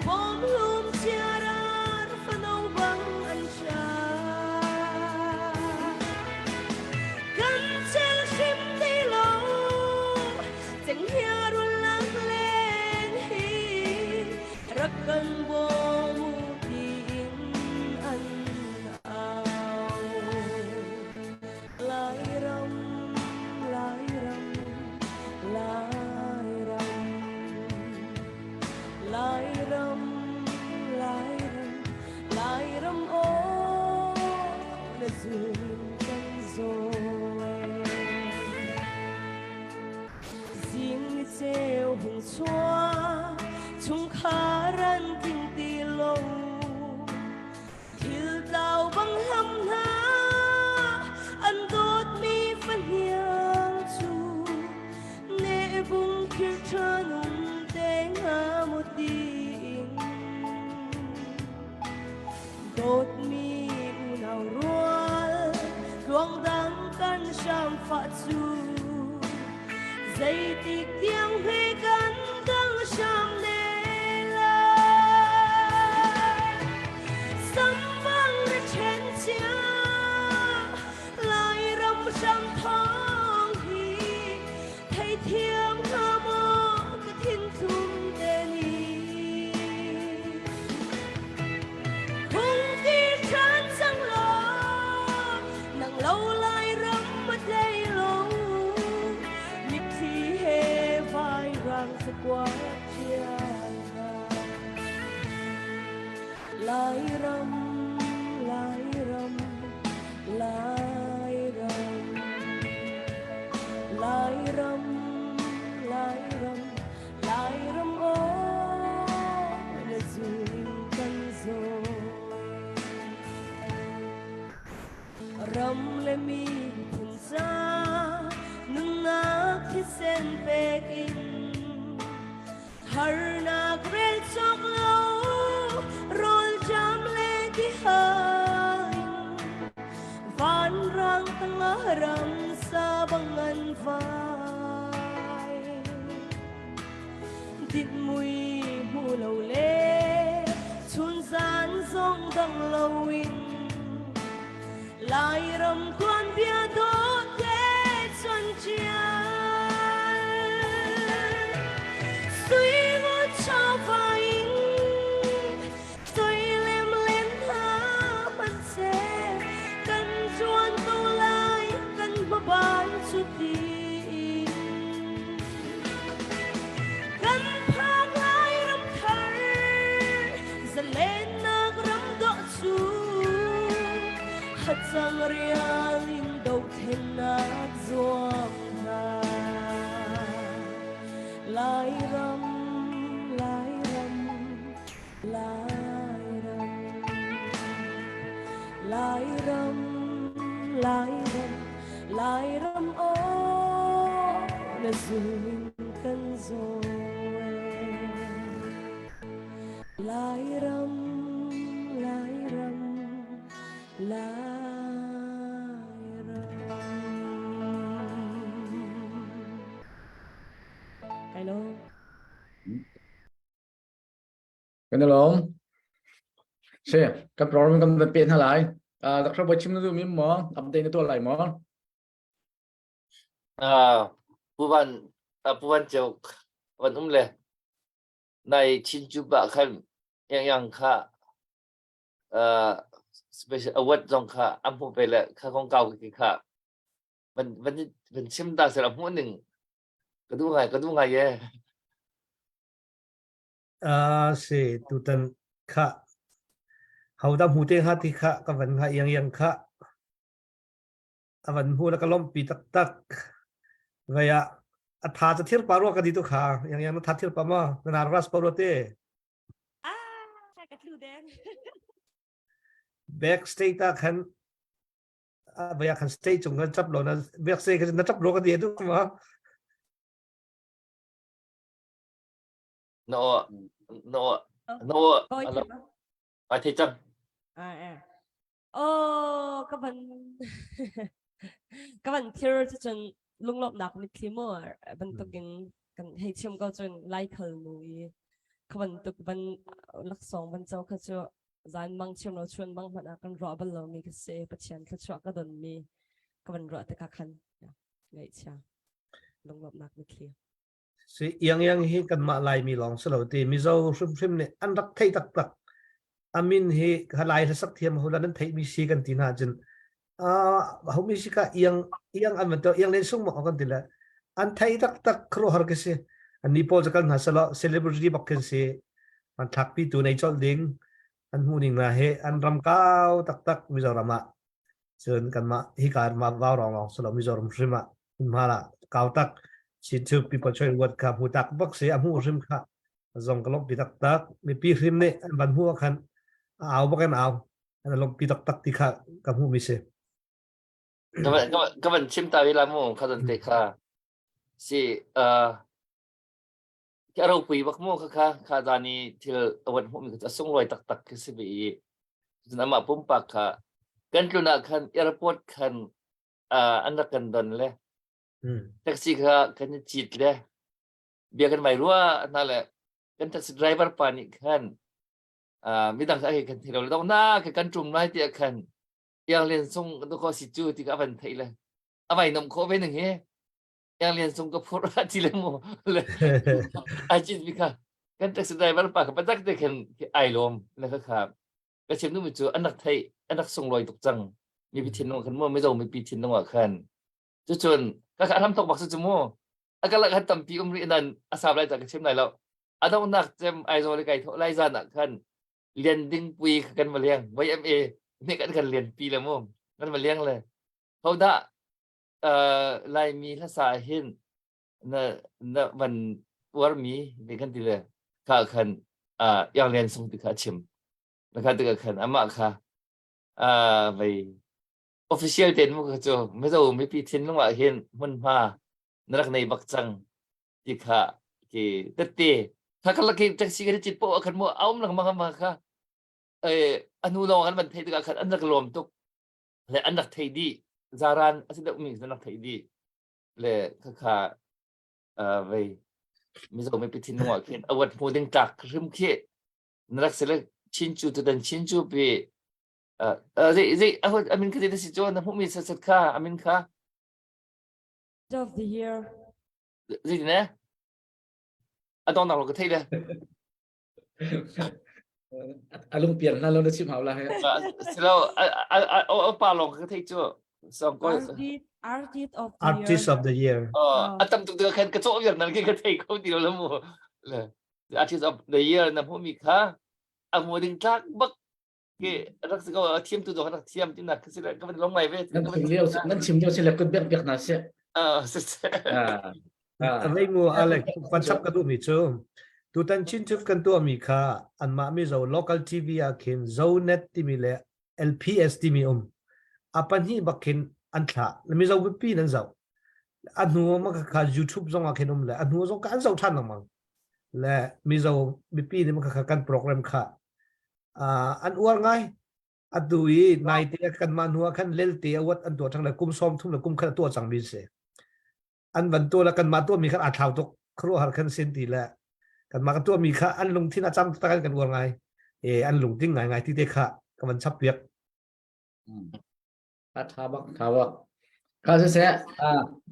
bawmhlum chiarar fano bang an hram. Kan chel hrim ti lo cenghngia rulak len hi rak kan bawm u tiin an au. Lairam, Lairam, Lairam, Lairam, Lairam, Lairam aw na zun kan zawi. Zing ni ceu hung chuak, chungkhar an tling ti lo. Thil tlau bang hlam hna, an dawtmi fahniang cu nehbung khir ṭhan um te hnga maw tiin. Dawtmi unau rual, tluang dang kan hram fah cu zeitik tiang hme kan dang hram ne lai. Sambang na ṭhen cia. Lairam, Lairam, Lairam. Lairam, Lairam, Lairam aw na zulin kan zaw. Ram le miphun ca nunnak thisen pek in harnak rel cawk lo rawl jam le tihal in vanrang tangah ram sa bang an vai dit mui hmu lo le chun zan zong dang loin Lairam tuanbia dawh te chuan ṭial. Sui ngut chawva in sui lem len hna hmanh seh kan ṭuan ko lai kan hmaban cu tiin. Kan phak lai ram thar zalennak ram dawh cu hacang rial in dothlennak zuam hna. Lairam, Lairam, Lairam, Lairam, Lairam, Lairam aw na zun kan zaw Lairam, Lairam, Lairam. Kai lawm. Kan i lawm. Si, kan program kan van peh hna lai. Uh, Dr. Boy chim na duh mi maw? Update na tuah lai maw? Uh, Pu Van, uh, Pu Van Ceu van um le nai Chin cu bah khan yang yang kha uh, special award zong kha an hmuh ve le kha kong kau ki kha van van van chim ta sel a hmuh ning ka duh ngai ka duh ngai ye Ah si tutan kha ho dah hmu te hnga ti kha ka van hnga iang iang kha a van hmu la ka lawmhpi taktak. Vei ah a tha ca thir pa rua ka di tu kha yang yang na tha thir pa ma na nervous pa rua te. Ah, ka tlu deng. Backstage ta khan vei ah khan stage cung kan chap lo na backstage khan na chap lo ka di tu ma. No no no ai thei cang. Ah, eh. Oh, ka van ka van thir cu cun lunglawmhnak mitthli mu bantukin kan hei chim ko cun laikhal nu i ka bantuk van laksawng van co kha cu zan mang chim lo chun mang hmanh ah kan ruah bal lomi ka si Pathian thluachuah ka donmi ka van ruah tikah khan ngaihchia lunglawmhnak mitthli Si iang iang hi kanmah Laimi lawng si lo ti Mizo hrimhrim nih an rak theih taktak. A min hi ka Lai hlasak thiam ho nan theihmi si kan ti hna cun uh, homi si ka iang iang an van iang len sung mak kan ti le an thei taktak khuaruahhar ka si an ni pawl cu kal hna selaw celebrity bak khin si an thlakpi tu nei colh ding an hmuh ning hna hi an ram kau taktak Mizoram ah Cun kanmah hika mah vaurawng lawng si lo Mizoram hrim ah hmunhma ah kau tak Chin People Choice Award kha hmu tak bak si a hmuh hrim kha zong ka lawmhpi taktak mipi hrim nih an van hmuh ah khan a au bak in au an lawmhpi taktak ti kha ka hmuh mi si. Ka van chim ta la mu kha zan te kha si uh, Khi a ropui bak mu khakha kha zan i thil a van hmuhmi kha cu a sunglawi taktak khi si ve i cun amah pumpak kha kan tlun ah khan airport khan uh, an rak kan don le taxi kha kan i cit le bia kan vai rua hna le kan taxi driver pa nih khan uh, midang kha kan thei lo le dong na ka kan ṭum lai tiah khan Iang Lian Sung ko si cu ti kha a van theih le a vai nom khawh ve ning hi Yang Lian Sung ka phur a ti le mu le ai chin mi kha kan taxi driver pa kha patak te khan ai lawm na kha kha ka chim nu mi cu an rak thei an rak sunglawi tuk cang mipi thinlung khan mu mizo mipi thinlung ah khan cucun ka kha ram tok bak cu mu a ka lak han tampi um rih nan a sab lai ta ka chim lai lo a donghnak cem Aizawl i kai thawh lai zan ah khan. Lian Ding Pui kha kan va leng. YMA nih kan kan lian pi le mu. Kan va leng le. Hodah Laimi hlasa hin na na van uarmi ti kan ti le kha khan Iang Lian Sung ti kha a chim. Na kha tikah khan amah kha vei official ten mu kha cu Mizo mipi thinlung ah hin hmunhma na rak nei bak cang ti kha ki tette kha kha laki taxi kan cit po khan mu aum lengmang ma kha eh anu lawng an van thei tikah khan an rak lawm tuk le an rak thei dih zaran a si deuh mi an rak thei dih le kha kha vei Mizo mipi thinlung ah khin awat hmu ding tlak hrim khi na rak si le chin chu tutan chin chu pi zei zei amin kha zei si cu na hmuhmi sat kha amin kha of the year Zei ne? A dong nak lo ka thei le. A lung pian hna lo na chim hau la he. Silo a pa long ka thei cu. Song ko. Artist of the Artist of the year. Oh, a tam tuk te khan ka cawh viar nan ke ka thei ko ti lo la mu. Le Artist of the year na hmu mi kha a mu ding tlak bak ke rak si ko thiam tu zong rak thiam ti nak si le ka van long ngai ve nan chim lio nan chim lio si le kut bek bek na si ah si si Rei mu Alex van chap ka duh mi cu tutan chin chuf kan tuah mi kha anmah mi zo local TV ah khin Zonet timi le LPS timi um a pahnih bak khin an thlah mizo pipi nan zoh a hnu ma kha YouTube zong ah khin um le a hnu zong ka an zoh than lengmang le mizo mipi nih ma kha kan program kha an uar ngai atu i naite kanmah hnu ah khan lelte awat an tuah ṭhang le kum sawm thum le kum khat a tuah cang mi si an van tuah le kanmah tuah mi khan aa thlau tuk khuaruahhar khan sin ti le kanmah kan tuah mi kha an lungthin a cam tak kan uar ngai e an lungting ngai ngai ti te kha ka van chap piak a tha bak tha bak kha se se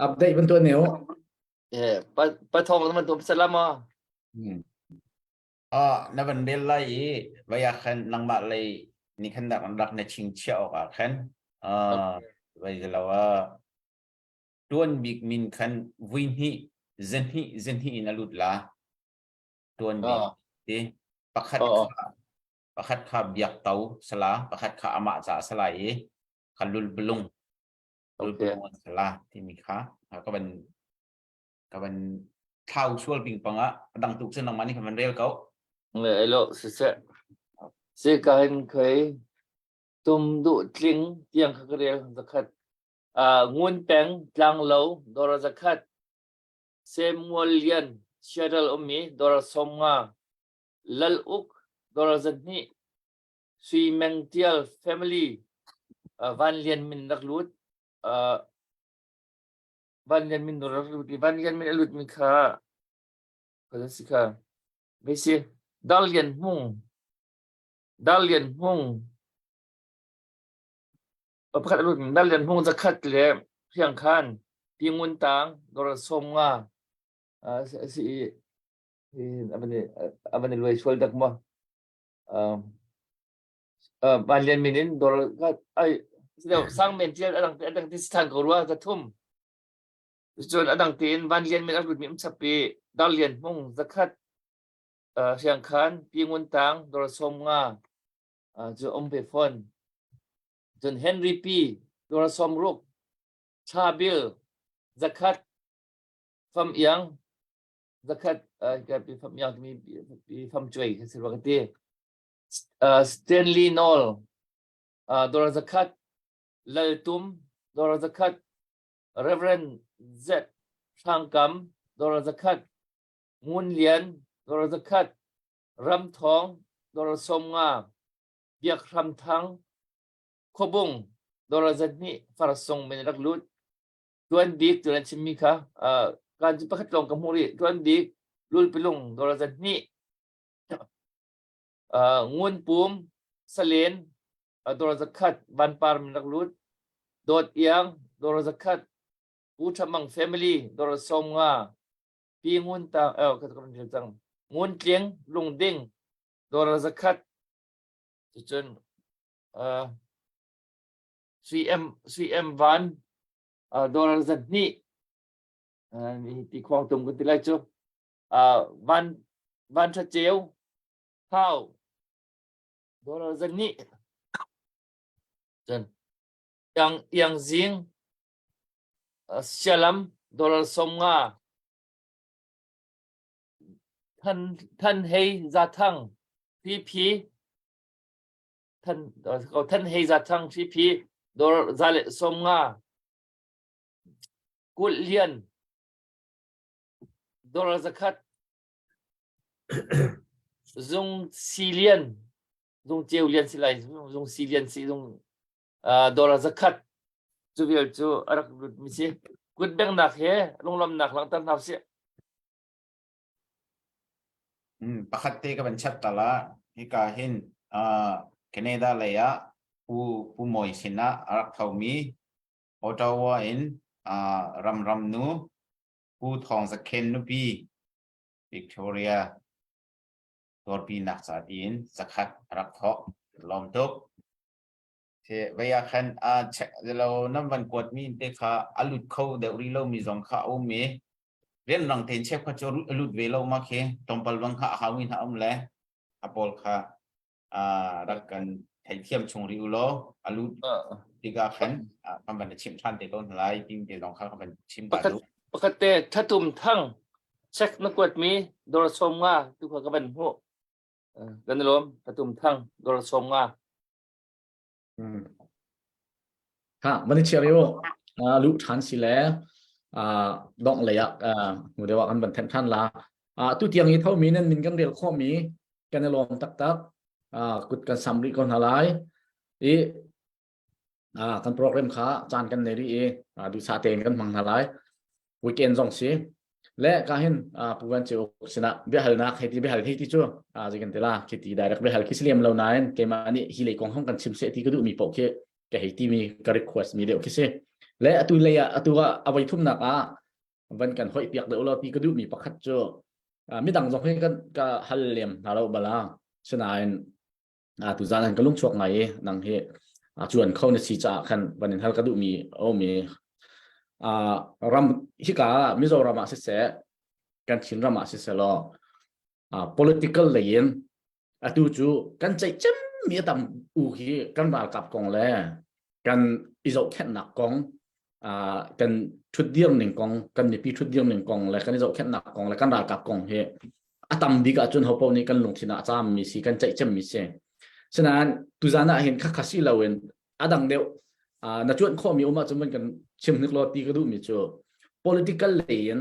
update ban tuah neu eh pa pa thong man tum salama Ah, na van rel lai i vai ah khan nangmah lei nih khan rak rak na chingchiah awk ah khan ah vai lo ah tuan bik min khan vui hnih zahnih zahnih in a lut la tuan bik ti pakhat kha pakhat kha biak to sala pakhat kha amah ca sala i kha lul bulung lul bulung sala timi kha ka van ka van thlau sual ping pang ah dang tuk cun nangmah nih kan van rel ko. Le elo siseh si ka hin khei tum duh tling tiang kha ka rel zakhat ngun peng tlang lo dora zakhat Samuel Lian Seattle ummi dora somnga Lal Uk dora zahnih Sui Meng Tial family Van Lian min rak lut Van Lian min rak lut i Van Lian min a lutmi kha kha si kha Basi Dar Lian Hmung Dar Lian Hmung pakhat a lut Dar Lian Hmung zakhat le Hriang Khan Pi Ngun Tang Dor Som Nga si a van i luai sual dak maw Van Lian min in dor ai sang men tial adang adang ti than ko rua zathum cun adang tein Van Lian min a lut mi um chap i Dar Lian Hmung zakhat Hriang Khan Pi Ngun Tang dor som nga cu um ve fon cun Henry P dor som ruk Cha Bil zakhat Fam Iang zakhat pi Fam Iang timi pi Fam Cuai kha si rua ka ti Stanley Nawl, Dora Zakhat, Lal Tum, Dora Zakhat, Reverend Z. Hrang Kam, Dora Zakhat, Ngun Lian, Dora Zakhat, Ram Thawng, Dora Sawmnga, Biak Hram Thang, Khuabung, Dora Zahnih, Farsung min rak lut. Tuan bik tu nan chimmi kha kan cu pakhat lawng ka hmuh rih. Tuan bik Lulpilung, Dora Zahnih, Ngun Pum, Salen, dawr zakhat, Vanpar min rak lut, Dawt Iang, dawr zakhat, Pu Tha Mang family, dawr 50, Pi Ngun Tang, eh, ka kan rel cang, Ngun Tling, Lungding, dawr zakhat, cucun uh, CM, CM Van, uh, dawr 200, uh, ti khuang tum kan ti lai cu, uh, Van, Van Tha Ceu, Thau. Dollar 200. Cun Iang Iang Zing Sialam dollar 50. Than Than Hei Za Thang PP Than Than Hei Za Thang PP dollar 150. Kulh Lian dollar 100. Zung Si Lian Zung Ceu Lian si lai Zung Si Lian si zung dollar 100 cu vial cu a rak lut mi si kut bengnak he lunglawmnak langhter hna usih. Pakhat te ka van chap ta la hika hin Canada lei ah Pu Pu Mawi sin ah a rak thomi Ottawa in Ramram nu Pu Thawng Za Khen nupi Victoria tuarpinak ca tiin zakhat a rak thawk lawm tuk. Vei ah khan lo nan van kuatmi te kha a lut kho deuh rih lomi zong kha a um i rianrang tein cheukhat cu a lut ve lo ma khi tlawmpal bang kha a haumi hna um le a pawl kha rak kan theithiam chung rih u law a lut tikah khan kan van chimh ṭhan te ko hna lai ti te zong kha kan van chim ta duh. Pakhat te thatum thang check na kuatmi dor som nga tu kha ka van hmuh. Kan lawm thatum thang dor som nga. Ha, van i chiar u. Luh ṭhan si le dongh lei ah hnu deuh ah kan van thenh ṭhan la. Tu tiang i thomi nan min kan rel khawhmi kan i lawm taktak. Kut kan sam rih ko hna lai. I kan program kha caan kan nei rih i duhsah tein kan hmang hna lai. Weekend zong si. Le ka hin Pu Van Ceu sinah biahalnak hei ti biahal hei ti cu zei kan ti la khi ti direct biahal khi si lem lo nain keimah nih hi lei kong hong kan chim seh ti ka duhmi paoh khi ka hei ti mi ka request mi deuh khi si. Le atu lei ah atu ah a voi thumnak ah van kan hoih piak deuh lo ti ka duhmi pakhat cu midang zong hi kan ka hal lem hna lo bala sinain tu zan an ka lung chuak ngai i nang hi cuan kho na si caah khan van in hal ka duhmi a um i ram hika Mizoram ah siseh kan Chin ram ah siseh law political lei in atu cu kan ceih cemmi a tam u hi kan ralkap kong le kan i zohkhenhnak kong kan ṭhutdir ning kong kan mipi ṭhutdir ning kong le kan i zohkhenhnak kong le kan ralkap kong hi a tam bik ahcun hopo nih kan lungthin ah a caammi si kan ceih cemmi si sinain tuzan ah hin khakha si loin a dang deuh na cuanh khawhmi um ahcun van kan chim hnik law ti ka duhmi cu political lei in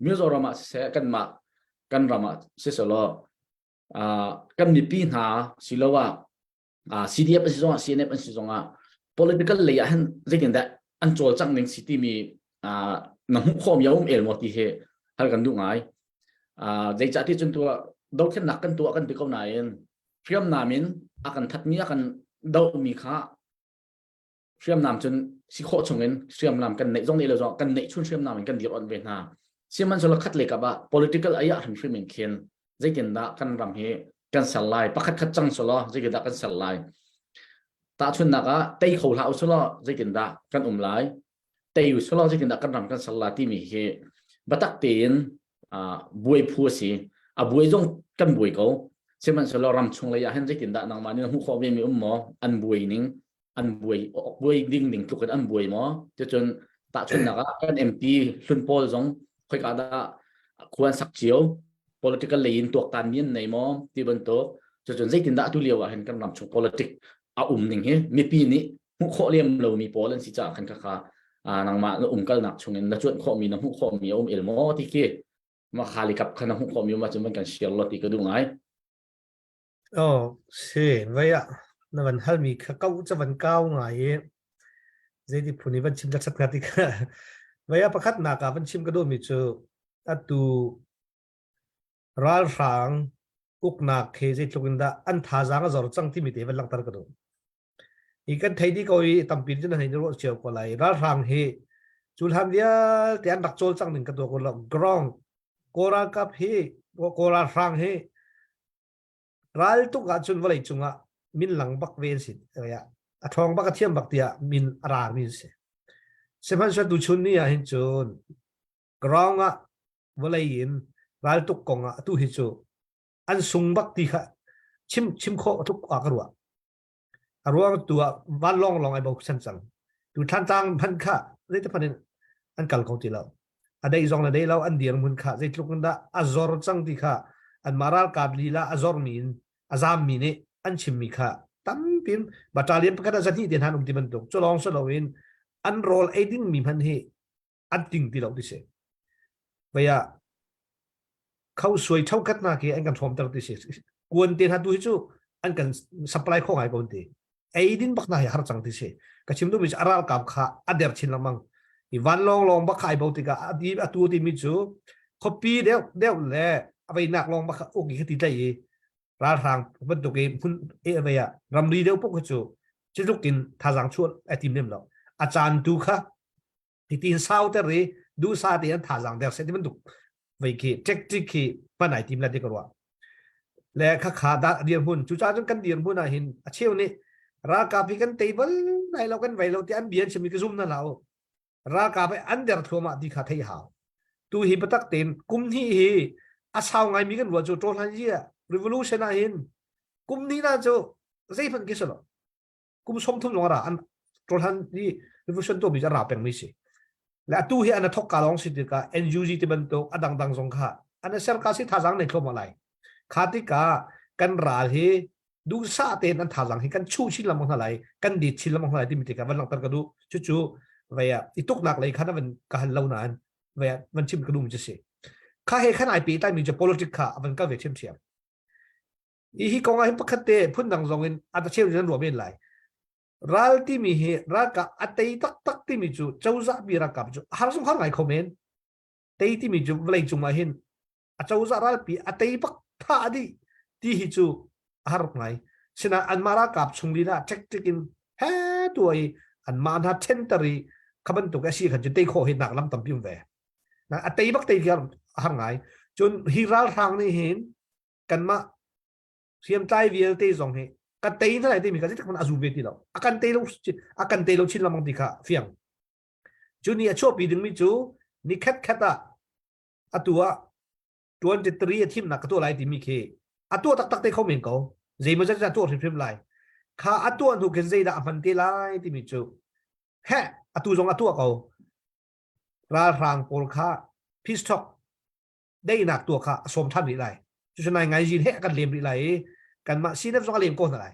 Mizoram ah siseh kanmah kan ram ah siseh law kan mipi hna siloah CDF an si zongah CNF an si zongah political lei ah hin zeitindah an cawlcangh ning si timi na hmuh khawhmi a um el maw ti hi hal kan duh ngai. Zeicah ti cun tuah dothlennak kan tuah kan ti ko nain hriamnam in a kan thatmi a kan dohmi kha hriamnam cun si khawh chungin hriamnam kan neih zong neih lo zong kan neih chun hriamnam in kan dir on ve hna sihmanhsehlaw khat le kap ah political ai ah hrimhrim in khin zeitindah kan ram hi kan ser lai pakhat khat cang selaw zeitindah kan ser lai tahchunnak ah tei kho hlah usulaw zeitindah kan um lai tei usulaw zeitindah kan ram kan ser lai timi hi batak tein buai phu a si a buai zong kan buai ko sihmanhsehlaw ram chung lei ah hin zeitindah nangmah nih na hmuh khawh ve mi um maw an buai ning an buai buai ding ding tluk in an buai maw cucun tahchunhnak ah kan MP hlun pawl zong khoika dah khuan sak cio political lei in tuaktan mi an nei maw ti bantuk cucun zeitindah atu lio ah hin kan ram chung politic a um ning hi mipi nih hmuh khawh lem lomi pawl an si caah khan khakha nangmah na umkalnak chungin na cuanh khawhmi na hmuh khawhmi a um el maw ti khi ma khali kap kha na hmuh khawhmi um ahcun van kan share lo ti ka duh ngai Oh, si, vai ah na van halmi kha kau ca van kau ngai i zeiti phun i van chim ka chat hnga ti kha vai ah pakhat nak ah van chim ka duhmi cu atu ralhrang uknak he zeitluk in dah an thazaang a zor cang timi te van langhter ka duh. Hi kan thei dih ko i tampi cun nan hei ruah cio ko lai. Ralhrang hi cu hlan vialte an rak cawlcang ning ka tuah ko lo. Ground Kawl ralkap hi Kawl ralhrang hi ral tuk ahcun vawlei cungah min lang bak ve an si. A ṭhawng bak a thiam bak tiah min a rarmi an si. Sihmanhsehlaw tuchun ni ah hin cun ground ah vawlei in raltuk kong ah atu hi cu an sung bak ti kha chim chim khawh tuk ah ka ruah. A ruang tu ah vanlawng lawng ai bochan cang. Tu Thantlang hmanh kha zeiti hmanh in an kal kho ti lo. A dei zong le dei lo an dirhmun kha zeitluk in dah a zor cang ti kha anmah ralkap lila a zormi in a zammi nih an chimmi kha tampi in battalion pakhat ah zahnih te hna an um ti bantuk cu lawng si loin an rawl ei dingmi hmanh hi an ting ti lo ti si. Vei ah kho suai thokhat hna khi an kan hrawmter ti si. Kuan te hna tu hi cu an kan supply kho ngai ko ti. Ei din bak hna hi har cang ti si. Ka chim duhmi cu a ralkap kha a der chin lengmang. I vanlawng lawng bak kha ai bo tikah a ti atu timi cu khuapi deuh deuh le a veinak lawng bak kha uk i kha ti tlai i ralhrang bantuk i hmun e vei ah ramri deuh puk cu cu in thazaang chuah ai tim lem lo. A caan tu kha hitin sauter i duhsa tein an thazaang der seh ti bantuk vei khi tactic khi hman ai tim la ti ka ruah le kha kha da dirhmun cucaah cun kan dirhmun ah hin a cheu nih ralkap hi kan tei bal lai lo kan vei lo ti an bia an chim i ka zum na hlah u ralkap hi an der thluahmah ti kha thei hau tu hi biatak tein kum hnih hi a sau ngaimi kan ruah cu ṭawhlan yi revolution ah hin kum hnih na cu zeihmanh khi si lo kum 30 zong a ra an ṭawlhan i revolution tuahmi cu a ra pengmi si le atu hi an thok ka lawng si tikah NUG ti bantuk a dangdang zong kha an ser ka si thazang nei thluahmah lai kha tikah kan ral hi duhsah tein an thazang hi kan chuh chin lengmang hna lai kan dit chin lengmang hna lai timi tikah van langhter ka duh cucu vei ah i tuknak lei khan van ka hal lo nain vei ah van chim ka duh mi cu si kha he khan ai pehtlai mi cu politic kha a van kal ve ṭhiamṭhiam Hi hi kong ah hin pakhat te phundang zong in a cheu in an ruah men lai. Ral timi hi ralkap a tei taktak timi cu cozah mi ralkap cu har zong har ngai kho men. Tei timi cu vawlei cung ah hin a cozah ralpi a tei bak tha a dih ti hi cu a har ngai. Sinain anmah ralkap chung lila tactic in he tua i anmah hna ṭhenter i kha bantuk a si khan cu tei khawh hi nak lam tampi um ve. A tei bak tei khi a har ngai. Cun hi ralhrang nih hin kanmah hriamtlai vialte zong hi kan tei hna lai timi kha zeitik hmanh a zum ve ti lo a kan tei lo a kan tei lo chin lengmang ti kha fiang cu ni a chuahpi dingmi cu ni khat khat ah atu ah 23 a thimnak ka tuah lai timi khi a tuah taktak te kho men ko zeimaw zat a tuah hrimhrim lai kha a tuah hnu khin zeidah a hman te lai timi cu he atu zong a tuah ko ralhrang pawl kha peace talk daihnak tuah kha a sawm ṭhan rih lai cucu nai ngai zin he a kan lem rih lai i kanmah CNF zong a lem ko hna lai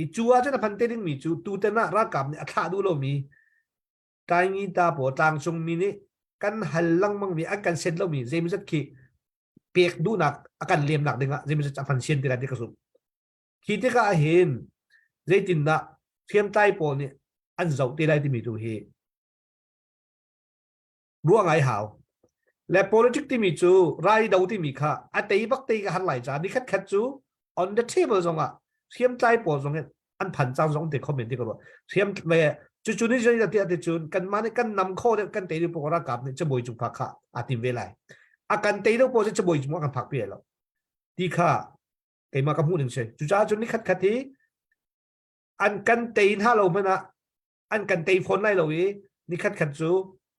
i cu ahcun a phan te dingmi cu tutan ah ralkap nih a thlah duh lomi Taingi ta pawl tlangcung mi nih kan hal lengmang mi an kan set lomi zeimawzat khi pek duhnak a kan lemnak dingah zeimawzat a hman sian ti lai ti ka zumh khi tikah hin zeitindah hriamtlai pawl nih an zoh te lai timi tu hi ruah ngai hau le politic timi cu rai do timi kha a tei bak tei ka har lai ca ni khat khat cu on the table zong ah hriamtlai pawl zong hin an phan cang zong te comment ti ka ruah hriam ve cu cu ni zai ti ati cun kan ma nih kan nam kho deuh kan tei deuh pawl ralkap nih cabuai cung phak kha a tim ve lai a kan tei deuh pawl cu cabuai cung ah kan phak pi lo ti kha keimah ka hmuh ning si cucaah cun ni khat khat hi an kan tei hna lo hmanh ah an kan tei fawn lai lo i nikhat khat cu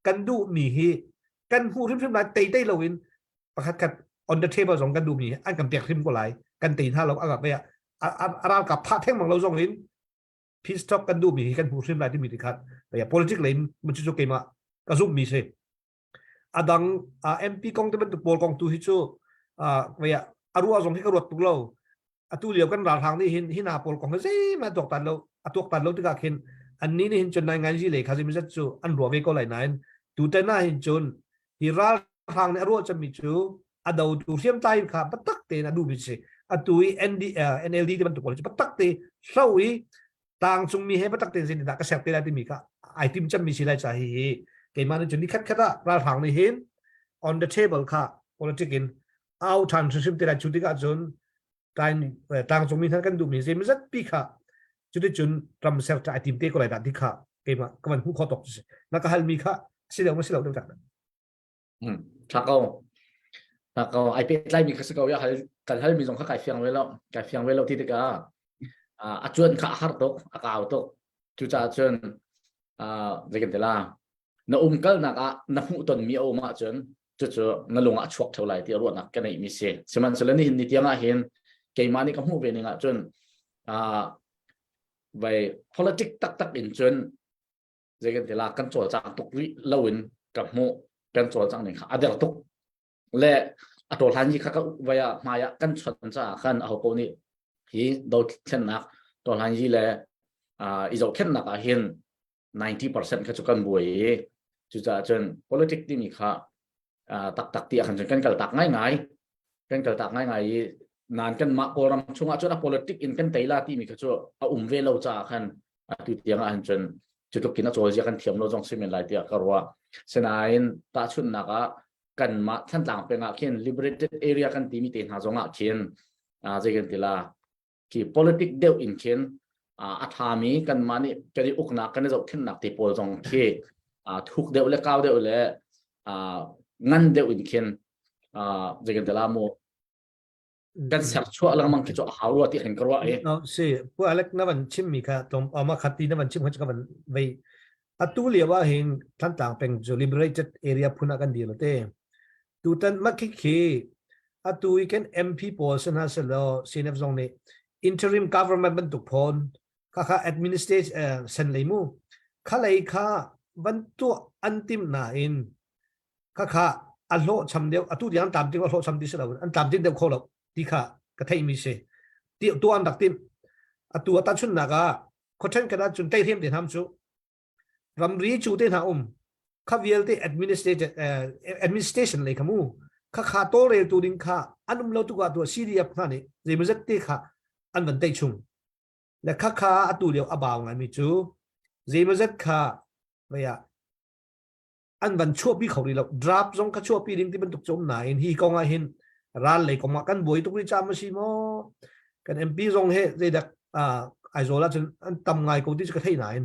kan duhmi hi kan hmuh hrimhrim lai tei tei loin pakhat khat on the table zong kan duhmi an kan pek hrim ko lai kan tei hna lo a ve a ralkap thah theng mang lo zong in peace talk kan duhmi hi kan hmuh hrim lai timi ti khat politic lei in cu cu keimah ka zumhmi si adang MP kong te bantuk pawl kong tu hi cu a ruah zong hi ka ruat tuk lo atu lio kan ralhrang nih hin hi hna pawl kong hi zeihmanh tuaktan lo a tuaktan lo tikah khin annih nih hin cun nai ngai zi lei kha zeimawzat cu an ruah ve ko lai nain tutan ah hin cun hi ralhrang nih a ruah cemmi cu a dotu hriamtlai kha biatak tein a duhmi si atu i ND, uh, NLD ti bantuk pawl cu biatak te hlo i tlangcungmi he biatak tein zeitindah ka ser te lai timi kha ai tim cemmi si lai ca hi hi keimah nih cun ni khat khat ah ralhrang nih hin on the table kha politic in au ṭhan hrimhrim te lai cu tikah cun tlangcungmi hna kan duhmi zeimawzat pi kha cuticun ram ser ai tim te ko lai dah ti kha keimah ka van hmuh khawh tawk si na ka halmi kha si lo ma si lo deuh tak Tha ko tha ko ai pehtlai mi kha si ko ya hal kan hal mi zong kha kai fiang ve lo kai fiang ve lo ti tikah a cuan kha a har tuk a kau tuk cucaah cun zei kan ti la na umkalnak ah na hmuhtonmi a um ahcun cucu na lung ah a chuak theo lai ti ruahnak ka neihmi si sihmanhsehlaw nihin ni tiang ah hin keimah nih ka hmuh ve ning ahcun uh, Vai politic taktak in cun zei kan ti la kan cawlcang tuk rih lo in ka hmuh kan cawlcang ning kha a der tuk le a tawhlan hi kha ka vai ah hmai ah kan chon caah khan aho paoh nih hi dothlennak tawhlan yi le i zohkhenhnak ah hin 90% kha cu kan buai i cucaah cun politic timi kha taktak ti ah khan cun kan kal tak ngaingai kan kal tak ngaingai i nan kan mah kawlram chungah cun a politic in kan tei la timi kha cu a um ve lo caah khan atu tiang ah cun cu tluk in a cawlzia kan thiam lo zong si men lai tiah ka ruah sinain tahchunhnak ah kanmah Thantlang peng ah khin liberated area kan timi te hna zong ah khin zei kan ti la khi politic deuh in khin a thami kanmah nih kan i uknak kan i zohkhenhnak te pawl zong khi thuk deuh le kau deuh le ngan deuh in khin zei kan ti la mu kan serchuah lengmang khi cu a hau rua ti khin ka ruah i No, si pu Alec na van chim mi kha tlawm ama khati na van chim kha van vei atu lio ah hin Thantlang peng cu liberated area phun ah kan dir te tutan ma khi khi atu i kan MP pawl san ha selo CNF zong nih interim government bantuk phone kha kha administration sen lei mu kha lei kha van tuah an tim na in Khakha a hlawhcham deuh atu tiang an tlamtling a hlawhcham ti si lo an tlamtling deuh kho lo ti kha ka theihmi si. Ti tu an rak timh. Atu a tahchunhnak ah khuaṭhen kan ahcun teihrem te hna cu ramri cu te hna um kha vialte administrative administration lei kha mu kha kha tawlreltu ding kha an um lo tuk ah tu CDF hna nih zeimawzat te kha an van tei chung le kha kha atu lio a bau ngaimi cu zeimawzat kha vei ah an van chuahpi kho rih lo draft zong kha chuahpi ding ti bantuk cu um nain hi kong ah hin ral lei kong ah kan buai tuk rih caah ma si maw kan MP zong he zeidak Aizawl ah cun an tam ngai ko ti cu ka theih nain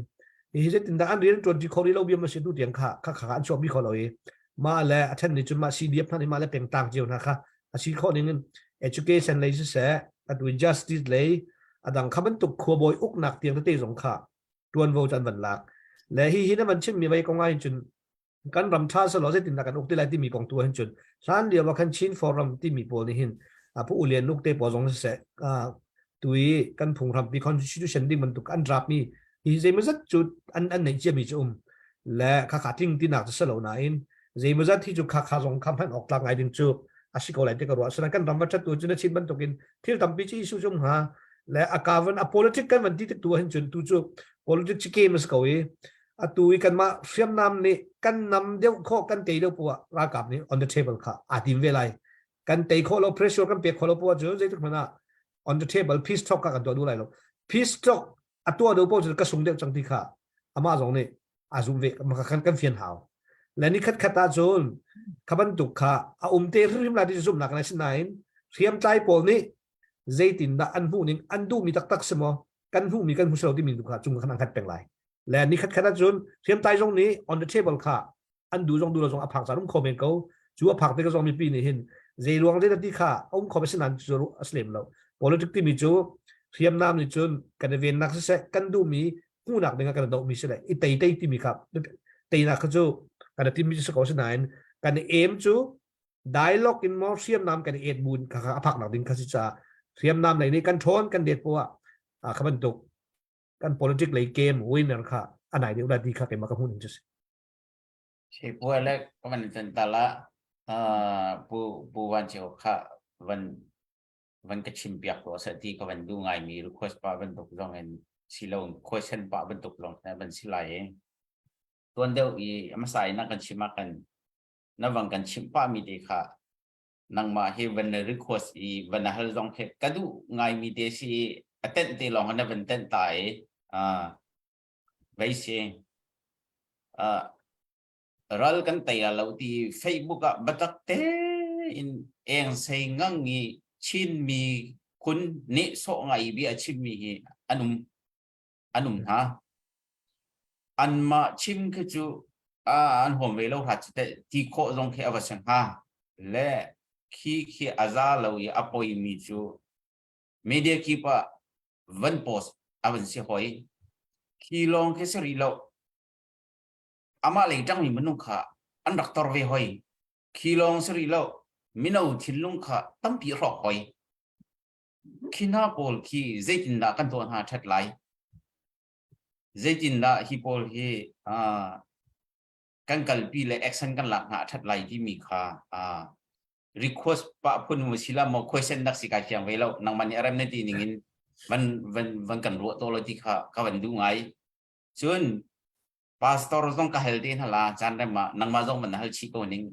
hi zeitin dah an rian ṭuan ti kho rih lo bia ma si tu tiang kha kha kha an chuahpi kho lo i mah le a then ni cun mah CDF hna nih mah le pengtlang cio hna kha a si khawh ning in education lei siseh atu justice lei adang kha bantuk khuabawi uknak tiang tete zong kha tuanvo cu an van lak le hi hi na van chimmi vei kong ah hin cun kan ram tha selaw zeitin dah kan uk ti lai timi kong tu hin cun hlan lio ah khan Chin Forum timi pawl nih hin pu Ulian Nuk te pawl zong siseh tui kan phunghrampi constitution ding bantuk an draft mi hi zeimawzat cu an an neih ciami cu um le khakha tling tinak cu selo nain zeimawzat hi cu khakha zong kha hman awk tlak ngai ding cu a si ko lai ti ka ruah asinain kan ram va ṭhat tu cu na chin bantukin thil tampi cu issue cu um hnga le a ka van a politic kan van ti tik tu hin cun tu cu politics ci game a si ko i atu i kanmah hriamnam nih kan nam deuh khawh kan tei deuh poah ralkap nih on the table kha aa tim ve lai kan tei khawh lo pressure kan pek khawh lo poah cu zeitik hmanh ah on the table peace talk kha kan tuah duh lai lo peace talk a tuah deuh poah cu ka sung deuh cang ti kha amah zong nih a zum ve kan kan fian hau le ni khat khat ah cun kha bantuk kha a um te hrimhrim lai ti zumhnak na sinain hriamtlai pawl nih zeitindah an hmuh ning an duhmi taktak si maw kan hmuhmi kan hmu lo timi tu kha cung khan an khat peng lai le ni khat khat ah cun hriamtlai zong nih on the table kha an duh zong duh lo zong a phak caan um kho men ko cu a phak te ka zong mipi nih hin zei ruang zei ti kha a um kho me sinan cu a si lem lo politic timi cu hriamnam nih cun kan i vennak siseh kan duhmi hmuhnak ding ah kan dohmi si le i tei tei timi kha teinak kha cu kan i timmi cu si ko sinain kan i aim cu dialogue in maw hriamnam kan i et bun kha kha a phaknak ding kha si caah hriamnam lei nih kan ṭhawn kan det poah ah kha bantuk kan politic lei game winner kha a nai deuh la ti kha keimah ka hmuh ning cu si. Si pu Alec ka van tan tala pu pu Van Cheu kha van van ka chim piak ko sa ti ka van du ngai mi request pa bantuk zong in silo question pa bantuk zong van si lai i tuan deuh i amasa in na kan chim ah kan na van kan chimh pah mi te kha nangmah hi van na request i van na hal zong khi ka duh ngai mi te si a tenh te lawng na van tenh ta i vei si ral kan tei la lo ti Facebook ah batak te in eng sei ngang i Chin mi khun nih sawh ngai bia chim mi hi an um an um hna anmah chim khi cu an huam ve lo hrat cu ti khawh zong khi a va si hnga le khi khi a za lo i a poi mi cu media kip ah van post a van si hoi khi lawng khi si rih lo amah lei ṭangmi minung kha an rak tor ve hoi khi lawng si rih lo mino thinlung kha tampi hrawk hoi khi hna pawl khi zeitindah kan tuah hna ṭhat lai? Zeitindah hi pawl hi kan kalpi le action kan lak hna a ṭhat lai timi kha request pah phun mu si la maw question nak si kai fiang ve lo nangmah nih a rem na ti ning in van van van kan ruah to lo ti kha ka van duh ngai. Cun pastor zong ka hal te hna la caan rem ah nangmah zong van hal chih ko ning.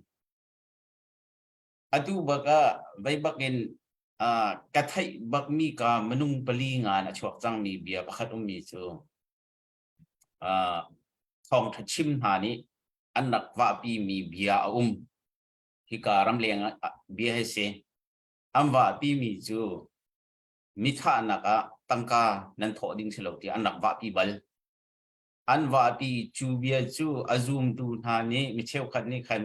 Atu bak ah vei bak in ka theih bak mi ka minung pali ngan a chuak cang mi bia pakhat um mi cu thawngtha chim hna nih an rak vahpi mi bia a um. Hika ramleng bia hi si. An vahpi mi cu mithahnak ah tangka nan thawh ding si lo tiah an rak vahpi bal. An vahpi cu bia cu a zumtu hna nih mi cheukhat nih khan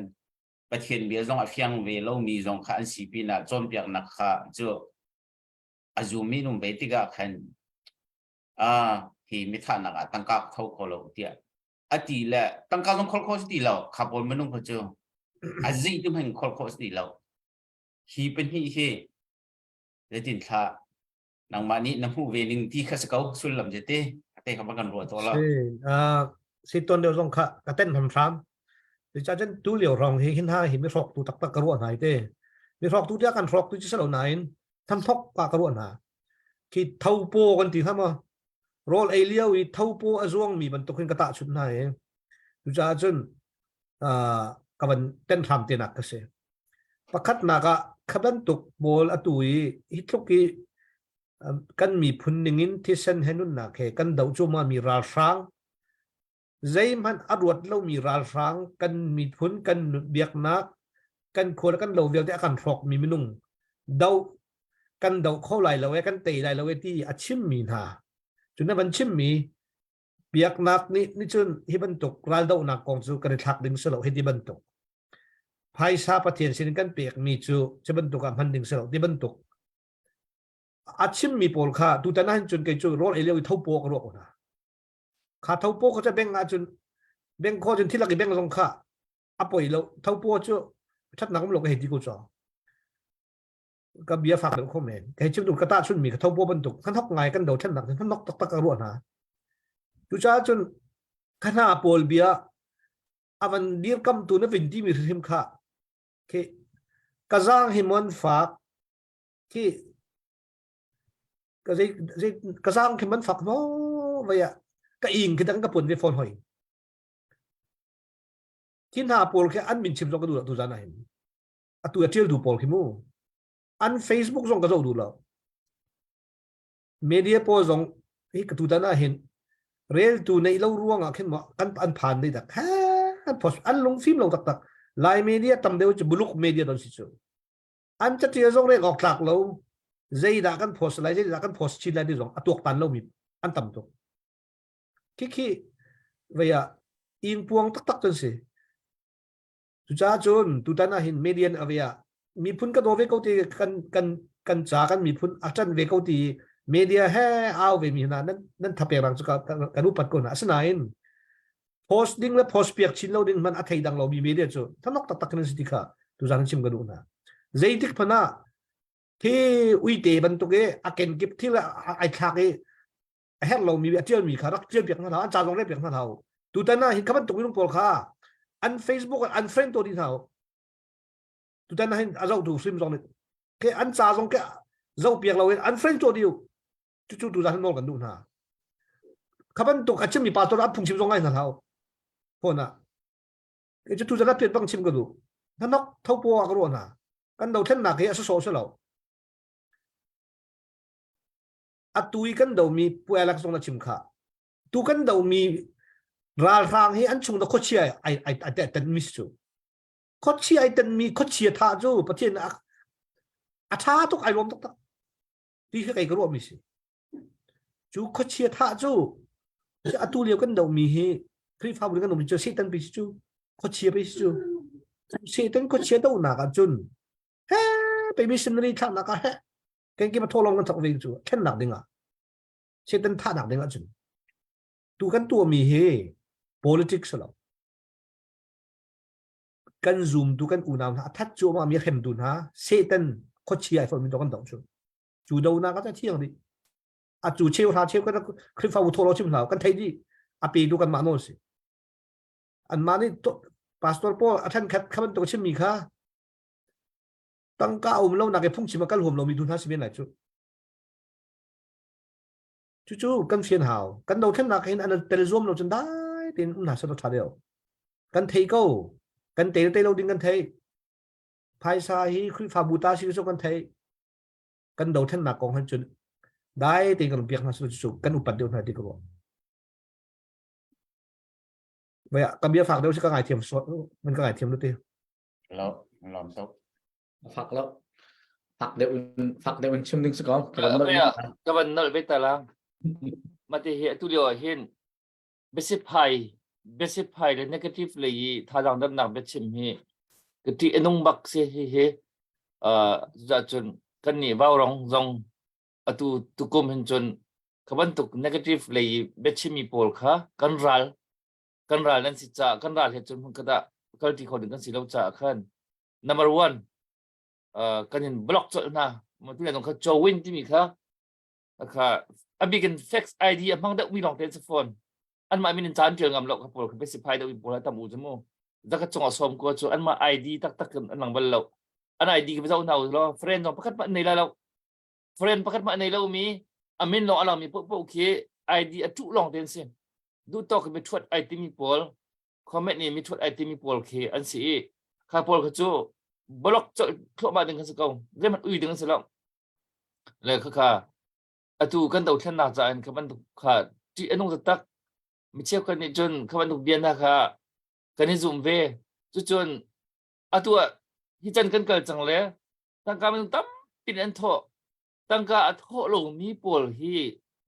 Pathian bia zong a fiang ve lomi zong kha an si pinah cawnpiaknak kha cu a zummi an um ve tikah khan ah hi mithahnak ah tangka ka tho kho lo tiah a ti le tangka zong khol kho si ti lo kha pawl minung kha cu a zei tu hmanh khol kho si ti lo hi pahnih hi zeitin thla nangmah nih na hmuh ve ning ti kha si ko sullam je te te kha kan ruah to la si si ton deuh zong kha ka ten hram hram ti cha chen tu liu rong hi hin ha hi mi hrok tu tak tak ka ruah nai te mi hrok tu tia kan hrok tu chi salo nain tham thok pa ka ruah na khi tho po kan ti ma rol ei liao i tho po a zuang mi bantuk hin ka ta chut na e tu cha chun ka van ten hram te nak ka si Pakhatnak ah kha bantuk pawl atu i hi tluk i kan miphun ningin thisen he nunnak he kan doh cuahmahmi ralhrang zeihmanh a ruat lomi ralhrang kan miphun kan biaknak kan khua le kan lo vialte a kan hrawkmi minung doh kan doh kho lai lo e kan tei lai lo e ti a chimmi hna cu na van chimmi biaknak nih nih cun hi bantuk raldohnak kong cu kan i thlak ding si lo hi ti bantuk Phaisa Pathian sin kan pekmi cu cu bantuk ah hman ding si lo ti bantuk a chimmi pawl kha tutan ahhin cun kei cu rawl ei lio i thopaw ka ruah ko hna. Kha thopaw kha cu beng ahcun beng kho cun thilak i beng zong kha a poi lo thopaw cu ṭhatnak um lo ka hei ti ko cu. Ka bia fak deuh kho men. Ka hei chim duh ka tahchunmi ka thopaw bantuk hmanhok ngai kan dothlennak cu hmanhok taktak ka ruah hna. Cucaah cun ka hna pawl bia a van dirkamtu na vin timi hrimhrim kha khi ka zaang hi mon fak khi ka zei zei ka zaang khi man fak maw vai ah ka ing khi dang ka pun ve phone hoi khi hna pawl khi an min chim zong ka duh lo tu zan ah hin atu a tial du pawl khi mu an Facebook zong ka zoh duh lo Media pawl zong hi ka tutan ah hin reltu neih lo ruangah khin maw kan an phan dei dak an post an lungfim lo taktak Lai media tam deuh cu buluk media don si cu an catial zong rek awk tlak lo zeidah kan post lai zeidah kan post chin lai ti zong a tuaktan lo mi an tam tuk khi khi vei ah ingpuang taktak kan si Cucaah cun tutan ah hin median a ve ah miphun ka daw ve ko ti kan kan kan ca kan miphun a ṭan ve ko ti media he au ve mi hna nan nan thapek rang cu ka kan upat ko hna asinain post ding le post piak chin lo ding hman a thei dang lo mi media cu thanok taktak kan si ti kha tuzan chim ka duh hna zeitik phana thi uite bantuk i a kenkip thil ai thlak i a herh lomi a tialmi kha rak tial piak hna hlah an ca zong rel piak hna hlah tutan ah hin kha bantuk minung pawl kha an Facebook an friend to dih hna tutan ah hin a zohtu hrim zong nih ke an ca zong ke zoh piak lo in an friend to dih cucu tu zan nawl kan duh hna kha bantuk a chimmi pastor an phungchim zong ngai hna hlah phone ah ke cu tu zan a piat bang chim ka duh nanok thopo a ka ruah hna kan dothlennak hi a sawsawh si lo Atu i kan domi Pu Alex zong na chim kha. Tu kan domi ralhrang hi an chung da khuachia ai ai ai ten mi cu. Khuachia ai ten mi khuachia tha cu Pathian a a tha tuk ai lawm taktak. Ti khi kei ka ruah mi si. Cu khuachia tha cu atu lio kan domi hi Khrihfabu kan domi cu Satan pi si cu khuachia pi si cu. Satan khuachia donak ah cun he pe missionary thlaknak ah he Kenkip a thawlawng kan thawk ve cu thlennak dingah Satan thahnak dingah cun tu kan tuahmi hi politics lo kan zumtu kan unau hna a that cuahmah mi a hremtu hna Satan khuachia ai mi kan doh cu cu donak ah thiang dih a cu cheu hra cheu kan Khrihfabu thawlaw chim hna kan thei dih. A pe tu kan mah nawl si. An mah nih pastor pawl a then khat kha bantuk chimmi kha tangka um lo nak i phungchim a kal huam lomi tu hna si men lai cu. Cucu kan fian hau. Kan dothlennak hin an tel zuam lo cun dai tein um hna seh tha deuh. Kan thei ko. Kan te te lo ding kan thei. Phaisa hi Khrihfabu ta si cu kan thei. Kan dothlennak kong han cun dai tein kan biak hna seh cu kan upat deuh hna ti ka ruah. Vai ka bia fak deuh si ka ngaithiam so man ka ngaithiam lu ti. Lo, lom tuk. Fak lo. Fak deuh in fak deuh in chim ding si ko. Ka van nolh. Ka van nolh ve ta la. Mate hi atu lio ah hin biasiphai biasiphai le negative lei i thazaang damnak biachim hi ka ṭih a nung bak si hi hi uh cun kan nih vaurong zong atu tukum hin cun kha bantuk negative lei i biachimmi pawl kha kan ral kan ral nan si caah kan ral he cun hmun khat ah kalṭi kho ding kan si lo caah khan number one uh, kan in block colh hna tu le kha Chowin timi kha kha a bik in fax ID a hmang deuh mi lawng te an si fawn anmah min in caan ṭial ngam lo kha pawl kha basiphai deuh mi pawl a tam u cu mu zakat cung a sawm ko cu anmah ID taktak in an lang bal lo an ID ka zoh hna u law friend zong pakhat hmanh nei lai lo friend pakhat hmanh nei lo mi a min lawng a lang mi paoh khi ID a ṭuh lawng te an si duh tawk mi ṭhuat ai timi pawl comment nih mi ṭhuat ai timi pawl khi an si i kha pawl kha cu block colh thluahmah ding kan si ko zeihmanh ui ding an si lo le kha kha atu kan dothlennak caah in kha bantuk kha ṭih a nung taktak mi cheukhat nih cun kha bantuk bia hna kha kan i zum ve cucun atu ah hi can kan kal cang le tangka minung tampi an thawh tangka a thawh lomi pawl hi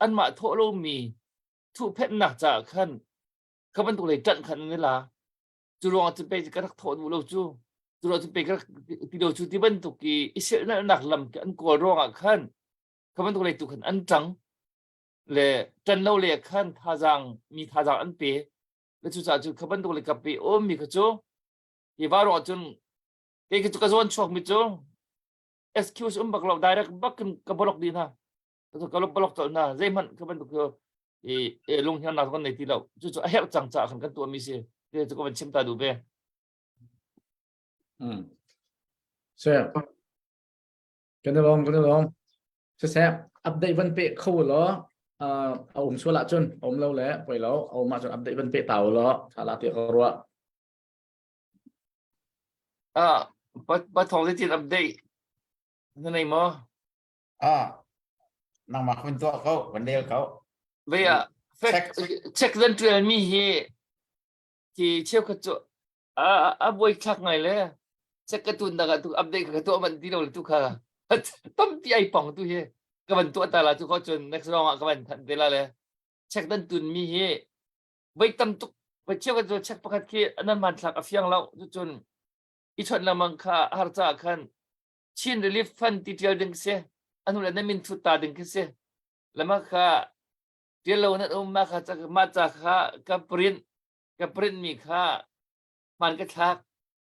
anmah thawh lomi thuhphenhnak caah khan kha bantuk lei ṭanh khan an i la cu ruangah cun pei ka rak thawh duh lo cu cu ruangah cun pei ka rak ti lo cu ti bantuk i i silhnalhnak lam an kawl ruangah khan kha bantuk lei tu khan an ṭang le ṭan lo le khan thazaang mi thazaang an pe le cucaah cu kha bantuk le kap i um mi kha cu hi va ruangah cun kei cu ka zawn chuak mi cu excuse um bak lo direct bak in ka block dih hna ka block colh hna zeihmanh kha bantuk cu i lung hian kan nei ti lo cu cu a herh cang caah khan kan tuah mi si te cu ka van chim ta duh ve Hmm. Sir. Kan lawm kan lawm. Siseh update van pe kho law a um sual ahcun um lo le poi lo a um ahcun update van pe ta law tha la ti ka ruah. Ah, pa thong le tin update na nei maw? Ah, nangmah kun tuah ko, van del ko. Ve ah, check zan ṭial mi hi ki cheukhat cu a a buai thlak ngai le check ka tun dang ah tu update ka tuah man ti lo tu kha tampi ai pong tu hi ka van tuah ta la tu ko cun next round ah ka van than te la le check dan tun mi hi voi tam tuk voi cheukhat cu check pakhat khi nan man thlak a fiang lo cun i chawnh lengmang kha har ca khan Chin Relief Fund ti ṭial ding si anu le na min thut ta ding khi si lama kha ṭial lo nan um ma kha ma ca kha ka print ka print mi kha hman ka thlak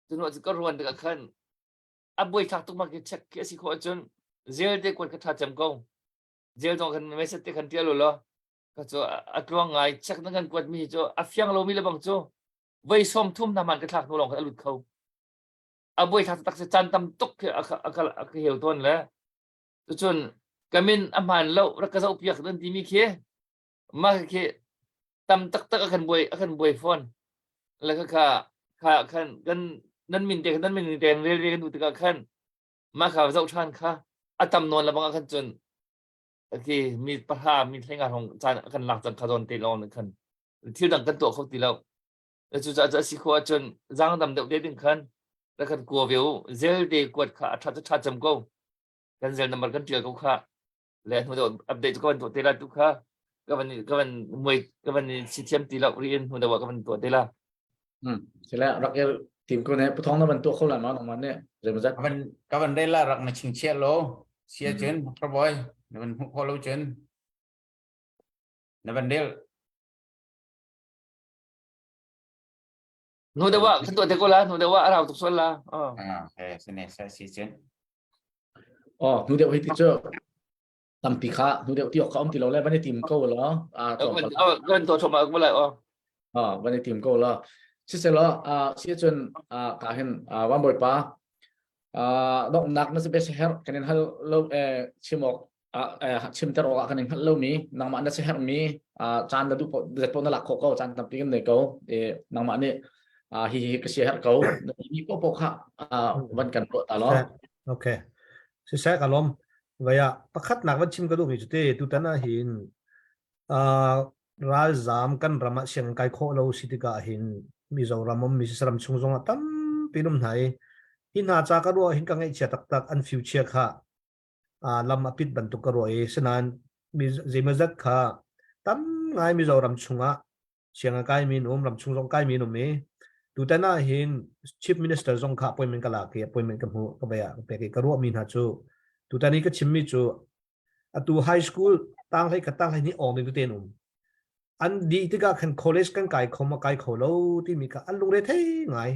cun cu ka ruan tikah khan a buai thlak tuk ma khi check khi a si khawh ahcun zel te kuat ka ṭha cem ko zel zong khan message te khan ṭial u law ka cu a tluang ngai check na kan kuat mi cu a fiang lomi le bang cu voi sawm thum hna man ka thlak hnu lawng khan a lut kho a buai thlak tak si caan tam tuk khi a a ka a ka heu tawn le cucun ka min a hmaan lo rak ka zoh piak nan timi khi mah khi tam taktak a kan buai a kan buai fawn le kha kha kha khan kan nan min te nan min te rel ve kan duh tikah khan mah kha zoh ṭhan kha a tam nawn lebang ah khan cun khi mi pahra mi thlenga hong caan a kan lak cang kha zawn te lawng khan thil dang kan tuah kho ti lo Cucaah cu a si khawh ahcun zaangdam deuh te ding khan rak kan kua ve u. Zel te kuat kha a ṭha cu ṭha cem ko. Kan zel number kan ṭial ko kha. Le hnu deuh update cu ka van tuah te la tu kha. Ka van ka van muai ka van si thiam ti lo ri in hnu deuh ah ka van tuah te la. Hmm. Sile rak er tim ko ne pathong na van tuah kho la ma nangman ne zeimazat. Ka van ka van rel la rak na chingchiah lo. Sia cun boy na van hmuh kho lo cun na van rel Nu deuh ah kan tuah te ko la, nu deuh ah a rau tuk sual la. Ah, okay, sine sa si cun. Oh, nu deuh hi ti cu. Tampi kha hnu deuh ti awk kha um ti lo le van i tim ko law a tlawmpal. Kan to thoma ko lai o. Ah van i tim ko law. Siselaw si cun ka hin van bawipa donghnak na si be her kan in hal lo chim awk chimter awk ah kan in hngalh lomi nangmah na si herhmi caan na duh zet paoh na lak khawh ko caan tampi kan nei ko nangmah nih hi hi ka si herh ko na mi popo kha van kan ruah ta law Okay siseh ka lom vaya pakhat nak van chim ka duh mi cu te tutan ah hin ralzam kan ram ah siang kai khawh lo si tikah hin Mizoram um mi ram chung zong ah tampi um hna i hi hna ca ka ruah hin ka ngaihchia taktak an future kha lam a pit bantuk ka ruah i sinain mi zeimawzat kha tam ngai Mizoram chungah siang a kaimi an um ram chung zong kaimi an um i tutan ah hin chief minister zong kha appointment ka lak i appointment ka hmu ka baya ka pek i ka ruahmi hna cu tutan i ka chimmi cu atu high school tang hlei khat tang hlei ni awng ding tete an um an dih tikah khan college kan kai kho ma kai kho lo timi kha an lungre thei ngai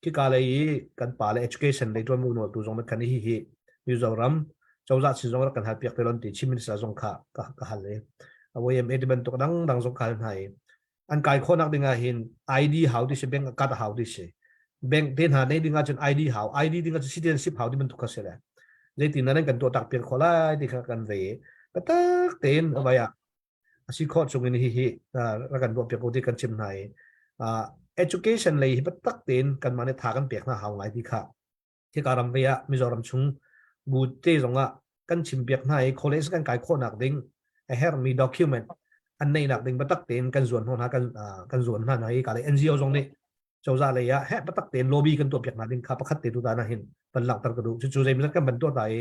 Khika lei i kan pa le education lei ṭuanvo nawltu zong nih khan hi hi Mizoram cozah sin zong rak kan hal piak te lon ti Chief Minister zong kha ka, ka hal i YMA ti bantuk dangdang zong ka hal hna i an kai khawhnak ding ah hin ID hau ti si bank card hau ti si bank te hna nei ding ah cun ID hau ID ding ah cun citizenship hau ti bantuk kha si le zeitin nan kan tuah tak piak khawh lai ti kha kan ve biatak tein avai ah a si khawh chung in hihi rak kan ruah piak ko ti kan chim hna i education lei hi biatak tein kanmah nih tha kan pek hna hau ngai ti kha khika ram ve ah Mizoram chung bu te zong ah kan chim piak hna i college kan kai khawhnak ding a herhmi document an neihnak ding biatak tein kan zuan hna kan kan zuan hna hna i ka le NGO zong nih cozah lei ah heh biatak tein lobby kan tuah piak hna ding kha pakhat te tu ta na hin van langhter ka duh cucu zeimawzat kan van tuah ta i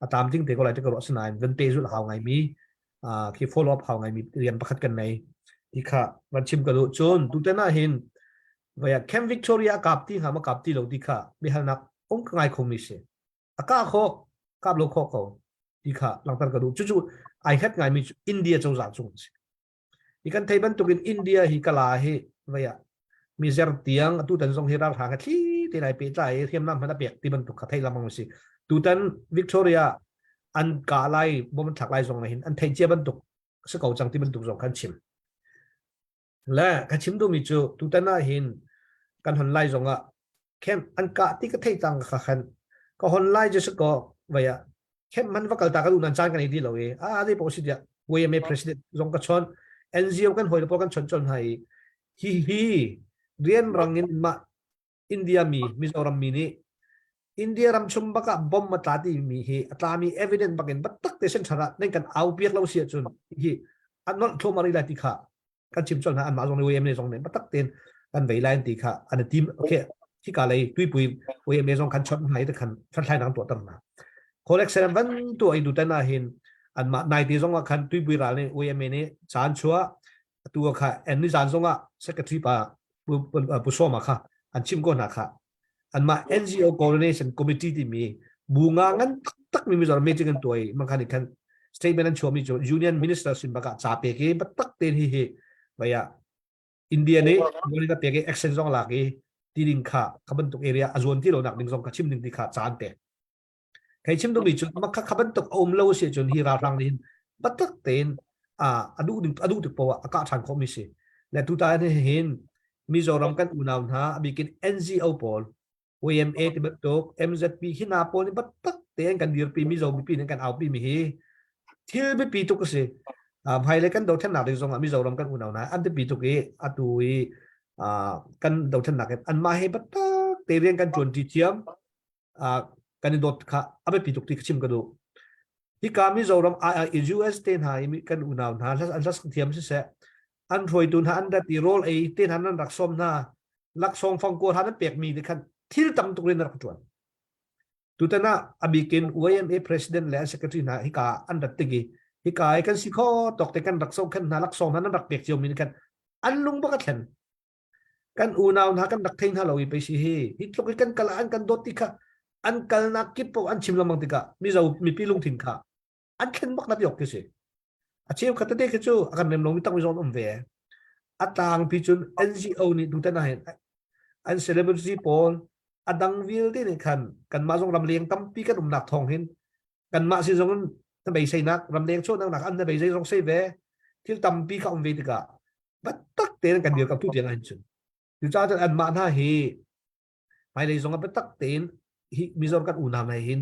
a tlamtling te ko lai ti ka ruah asinain van pe zulh hau ngai mi khi follow up hau ngai mi rian pakhat kan nei ti kha van chim ka duh cun tutan ah hin vaya Camp Victoria kap ti hnga ma kap ti lo ti kha biahalnak um ka ngai kho mi si a ka kho kap lo kho ko ti kha langhter ka duh cucu ai het ngai mi cu India cozah cung si Hi kan thei bantukin India hi kala hi vei ah mi zer tiang atu tan zong hi ralhrang a thli te lai pehtlai i hriamnam hmanh a pek ti bantuk kha thei lengmang si. Tutan Victoria an kah lai bom an thlak lai zong ah hin an thei cia bantuk si ko cang ti bantuk zong khan chim. Le ka chim duhmi cu tutan ah hin kan hon lai zong ah camp an kah ti ka thei cang kha khan ka hon lai je si ko vei ah camp man va kal ta ka duh nan caan kan ei ti lo i a zei paoh si tiah YMA president zong ka chon NGO kan hawi le pawl kan chon chon hna i hi hi rian rang in mah India mi Mizoram mi nih India ram chung bak ah bomb a tla ti mi hi a tla mi evidence bak in batak te sen thara nan kan au piak lo si ahcun hi an nolh thluahmah rih lai ti kha kan chim colh hna anmah zong nih YMA zong nih biatak tein kan vei lai ti kha an i tim okay hika lei tuipui YMA zong kan chawnh hna i khan hlathlainak an tuahter hna collection van tuah i tutan ah hin anmah nai te zong ah khan tuipui ral nih YMA nih caan chuah atu kha en ni zan zong ah secretary pa pu Soma kha an chim ko hna kha anmah NGO coordination committee timi bu nga ngan taktak mi Mizoram meeting an tuah i mangkhan khan statement an chuahmi cu union minister sin bakah ca pek i biatak tein hi hi vaya India nih ka pek i action zong lak i ti ding kha kha bantuk area a zuan ti lo nak ding zong kha chim ding ti kha ca an pek Kei chim duhmi cu makha kha bantuk a um lo si cun hi ralhrang nih hin biatak tein a a duh ding a duh tik poah a kah ṭhan khawhmi si. Le tutan hin Mizoram kan unau hna a bikin NGO pawl YMA ti bantuk MZP hi hna pawl nih biatak tein kan dirpi Mizo mipi nih kan aupi mi hi thil biapi tuk a si. Hmailei kan dothlennak ding zongah Mizoram kan unau hna an biapi tuk i atu i kan dothlennak in anmah he biatak te rian kan ṭuanṭi thiam kan i dawt kha a biapi tuk ti ka chim ka duh. Hika Mizoram US te hna i kan unau hna an hlas thiam siseh an hruaitu hna an rat i rawl ei te hna nan rak sawm hna laksawng fangkuar hna nan pekmi te khan thil tam tuk in rak ṭuan. Tutan ah a bikin YMA president le an secretary hna hika an rat tik i hika i kan si kho tawk te kan rak sohkhenh hna laksawng hna nan rak pek cio mi khan an lung bak a thlen. Kan unau hna kan rak thei hna lo i pei si hi hi tluk i kan kal ah an kan dawt ti kha an kalnak kip paoh an chim lengmang tikah mizo mipi lungthin kha an thlen bak na ti awk khi si. A cheu khat tete khi cu a kan rem lomi takmi zong an um ve. A tlangpi cun NGO nih tutan ah hin an celebrity pawl a dang vialte nih khan kanmah zong ramleng tampi kan umnak thawng hin kanmah sin zong in Na beiseinak ramleng chuahnak nak an na beisei zong sei ve. Thil tampi kha um ve tikah biatak tein kan dirkamh tu tiang ahhin cun. Cucaah cun anmah hna hi hmailei zong ah biatak tein hi Mizoram kan unau hna hin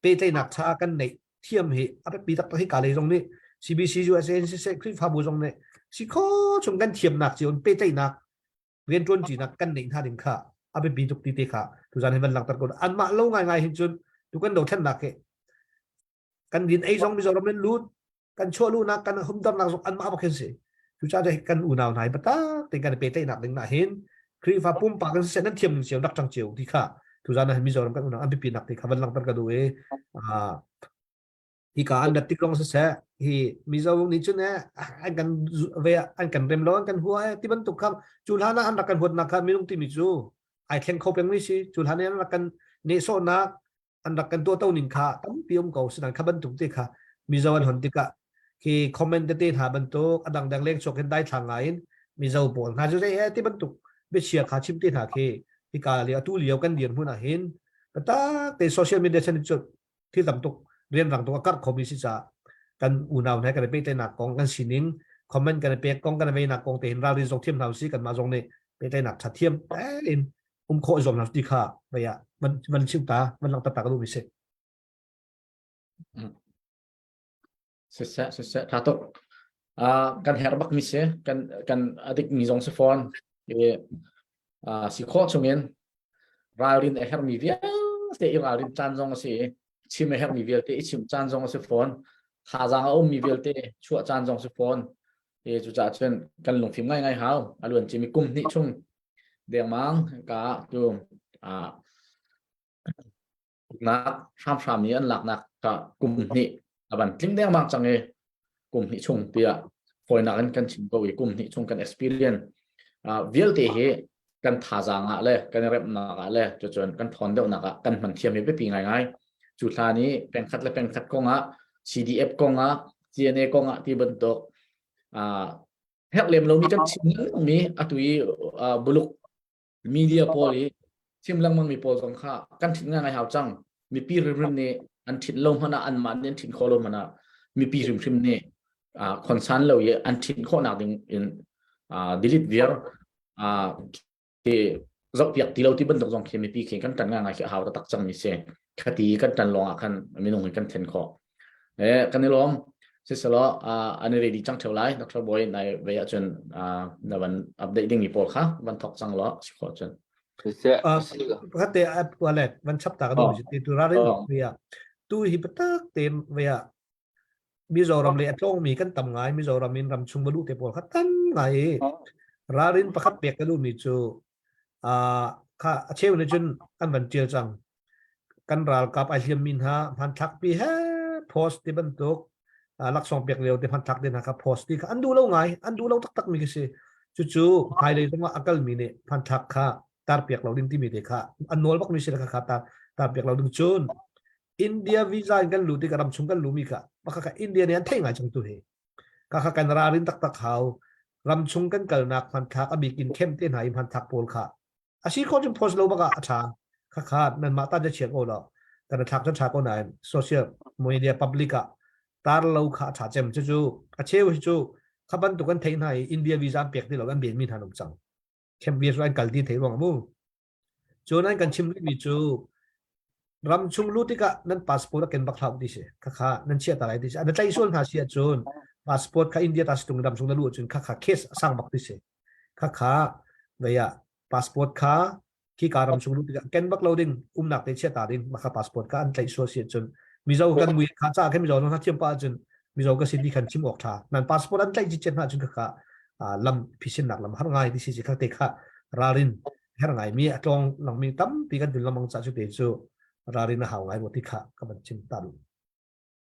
pehtlaihnak ṭha kan neih thiam hi a biapi taktak hi ka lei zong nih CBC USA in siseh Khrihfabu zong nih si kho chung kan thiamnak cio in pehtlaihnak rianṭuanṭinak kan neih hna ding kha a biapi tuk ti te kha tuzan hi van langhter ko anmah lo ngaingai hin cun tu kan dothlennak hi kan din ei zong Mizoram in lut kan chuah luhnak kan humternak zong anmah bak hin si cucaah kan unau hna hi biatak tein kan i pehtlaihnak ding ah hin Khrihfa pumpak in siseh nan thiam ning cio rak ṭang cio ti kha tuzan ah Mizoram kan unau an biapinak ti kha van langhter ka duh i hika an rat tik lawng siseh hi Mizo nih cun eh an kan ve an kan rem lo an kan hua eh ti bantuk kha cu hlan ah an rak kan huatnak kha minung timi cu ai thleng kho peng mi si cu hlan an rak kan nehsawhnak an rak kan tuahto ning kha tampi um ko sinan kha bantuk te kha Mizo an hon tikah khi comment tete hna bantuk a dangdang leng chuak hin dai thlang ngai in Mizo pawl hna cu zei he ti bantuk biachia kha chim te hna khi hika le atu lio kan dir hmun ah hin tak te social media chan cu thil tam tuk rian rang tuk a karh khomi si ca kan unau hna kan i pehtlaihnak kong kan sining comment kan i pek kong kan i veinak kong te hin ralrin zong thiam hna usih kanmah zong nih pehtlaihnak tha thiam in um khawh zuam hna ti kha vei ah van van chim ta van lang taktak duh mi si. Siseh siseh tha tuk. Uh, kan herh bak mi si kan kan adik mi zong si fawn i uh, si khawh chungin ralrin a herh mi vialte i ralrin caan zong a si chim a herh mi vialte i chim caan zong a si fawn thazaang a um mi vialte chuah caan zong si fawn e cucaah cun kan lungfim ngai ngai hau a luan cimi kum hnih chung dengmang ka tu a uknak hramhram i an laknak ka kum hnih a van tling dengmang cang i kum hnih chung tiah fawinak in kan chim ko i kum hnih chung kan experience vialte hi kan thazaang ah le kan i remnak ah le cucun kan thawn deuhnak ah kan hman thiam hi biapi ngaingai cu hlan i pengkhat le pengkhat kong ah CDF kong ah CNA kong ah ti bantuk herh lem lomi kan chim lengmangmi atu i buluk media pawl i chim lengmang mi pawl zong kha kan ṭhit ngai hau cang mipi hrimhrim nih an ṭhit lo hmanh ah anmah nih an ṭhit khawh lo hmanh ah mipi hrimhrim nih khonsan lo i an ṭhit khawhnak ding in delete viar khi zohpiak ti lo ti bantuk zong khi mipi khi kan ṭan ngai khi a hau taktak cang mi si khati kan ṭan lawng ah khan minung hi kan then khawh eh kan i lawm siselaw an i ready cang theo lai Dr. Boy nai ve ahcun na van update ding mi pawl kha van thok cang law si khawh cun Pakhat te wallet van chap ta ka duh ti tu rarin via tu hi patak te via Mizoram le a tlawngmi kan tam ngai Mizoram in ramchung va luh te pawl kha tam ngai i ralrin pakhat pek ka duhmi cu kha a cheu nih cun an van ṭial cang kan ralkap ai hliammi hna hmanthlak pi he post ti bantuk laksawng pek lio te hmanthlak te hna kha post ti kha an duh lo ngai an duh lo taktak mi khi si cucu hmailei zongah a kalmi nih hmanthlak kha tar piak lo ding timi te kha an nawl bak mi si kha kha tar tar piak lo ding cun India visa in kan lut i ka ram chung kan lumi kha pakha kha India nih an theih ngai cang tu hi ka kha kan ralrin taktak hau ram chung kan kalnak hmanthlak a bik in khem te hna i hmanthlak pawl kha a si kho cun post lo bak ah a tha kha kha nan mah ta ja chiang ko lo kan thlak cun tha ko nain social media public ah tar lo kha a tha cem cu cu a cheu hi cu kha bantuk kan theih hna i India visa an pek ti lo an ben mi hna nung cang khem visa an kal ti thei ruang mu Cun an kan chim rihmi cu ram chung luh tikah nan passport a ken bak hlah u ti si. Khakha nan chiah ta lai ti si. An tlaih sual hna si ahcun passport kha India ta si tung ram chung na luh ahcun khakha case a sang bak ti si. Khakha vei ah passport kha khi ka ram chung luh tikah ken bak lo ding umnak te chiah ta ding maka passport kha an tlaih sual si ahcun Mizo kan mui kha ca khan Mizo na thiam pa ahcun Mizo ka si ti khan chim awk tha. Nan passport an tlaih cicet hna ahcun khakha lam phisinnak lam har ngai ti si si kha te kha ralrin her ngaimi a tlawng langmi tampi kan dun lamang ca cu te cu ralrin a hau ngai mu ti kha ka van chim ta duh.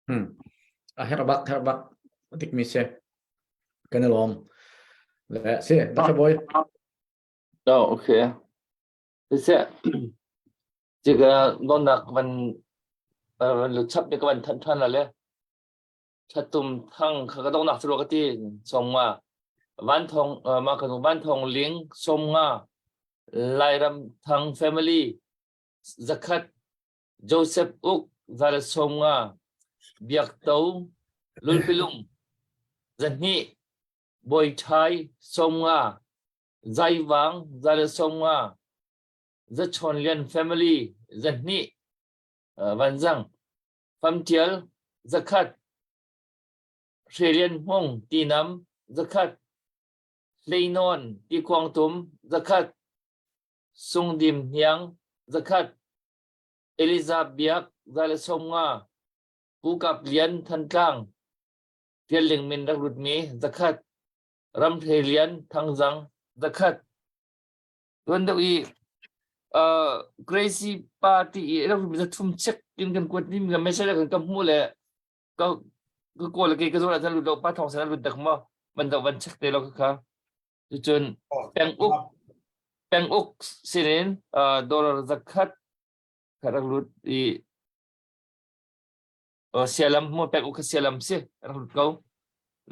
Hmm. A her bak her bak tik mi se kan lom le si Dr. Boy Oh okay se 这个我那van van lu chap ka van than than la le Thatum Thang kha ka donghnak cu rua ka ti. 50 Van Thawng mah ka Van Thawng Ling 50 Lairam Thang family 100 Joseph Uk 150. Biakto, Lulpilung, 200, Bawiṭhai, 50, Zaivang, 150, Zachawnlian family, 200, Vanzang, Famṭial, 100, Hrelian Hmung, Tinam, 100, Hleinawn, Tikuangtum, 100, Sungdim Hniang, 100, Eliza Biak, 150, Pu Kap Lian, Thantlang, Tialling min rak lutmi, 100, Ramthe Lian, Thangzang, 100. Tuan deuh i uh, Crazy Party i rak lutmi zathum check in kan kuat ni mi message kan ka hmu le ka ka kawl ke ka zawn ah lut lo pa thong san lut dak ma van do van check te lo kha cucun peng uk peng uk sinin uh, dollar zakhat kha rak lut i uh, sialam mu peng uk kha sialam si rak lut ko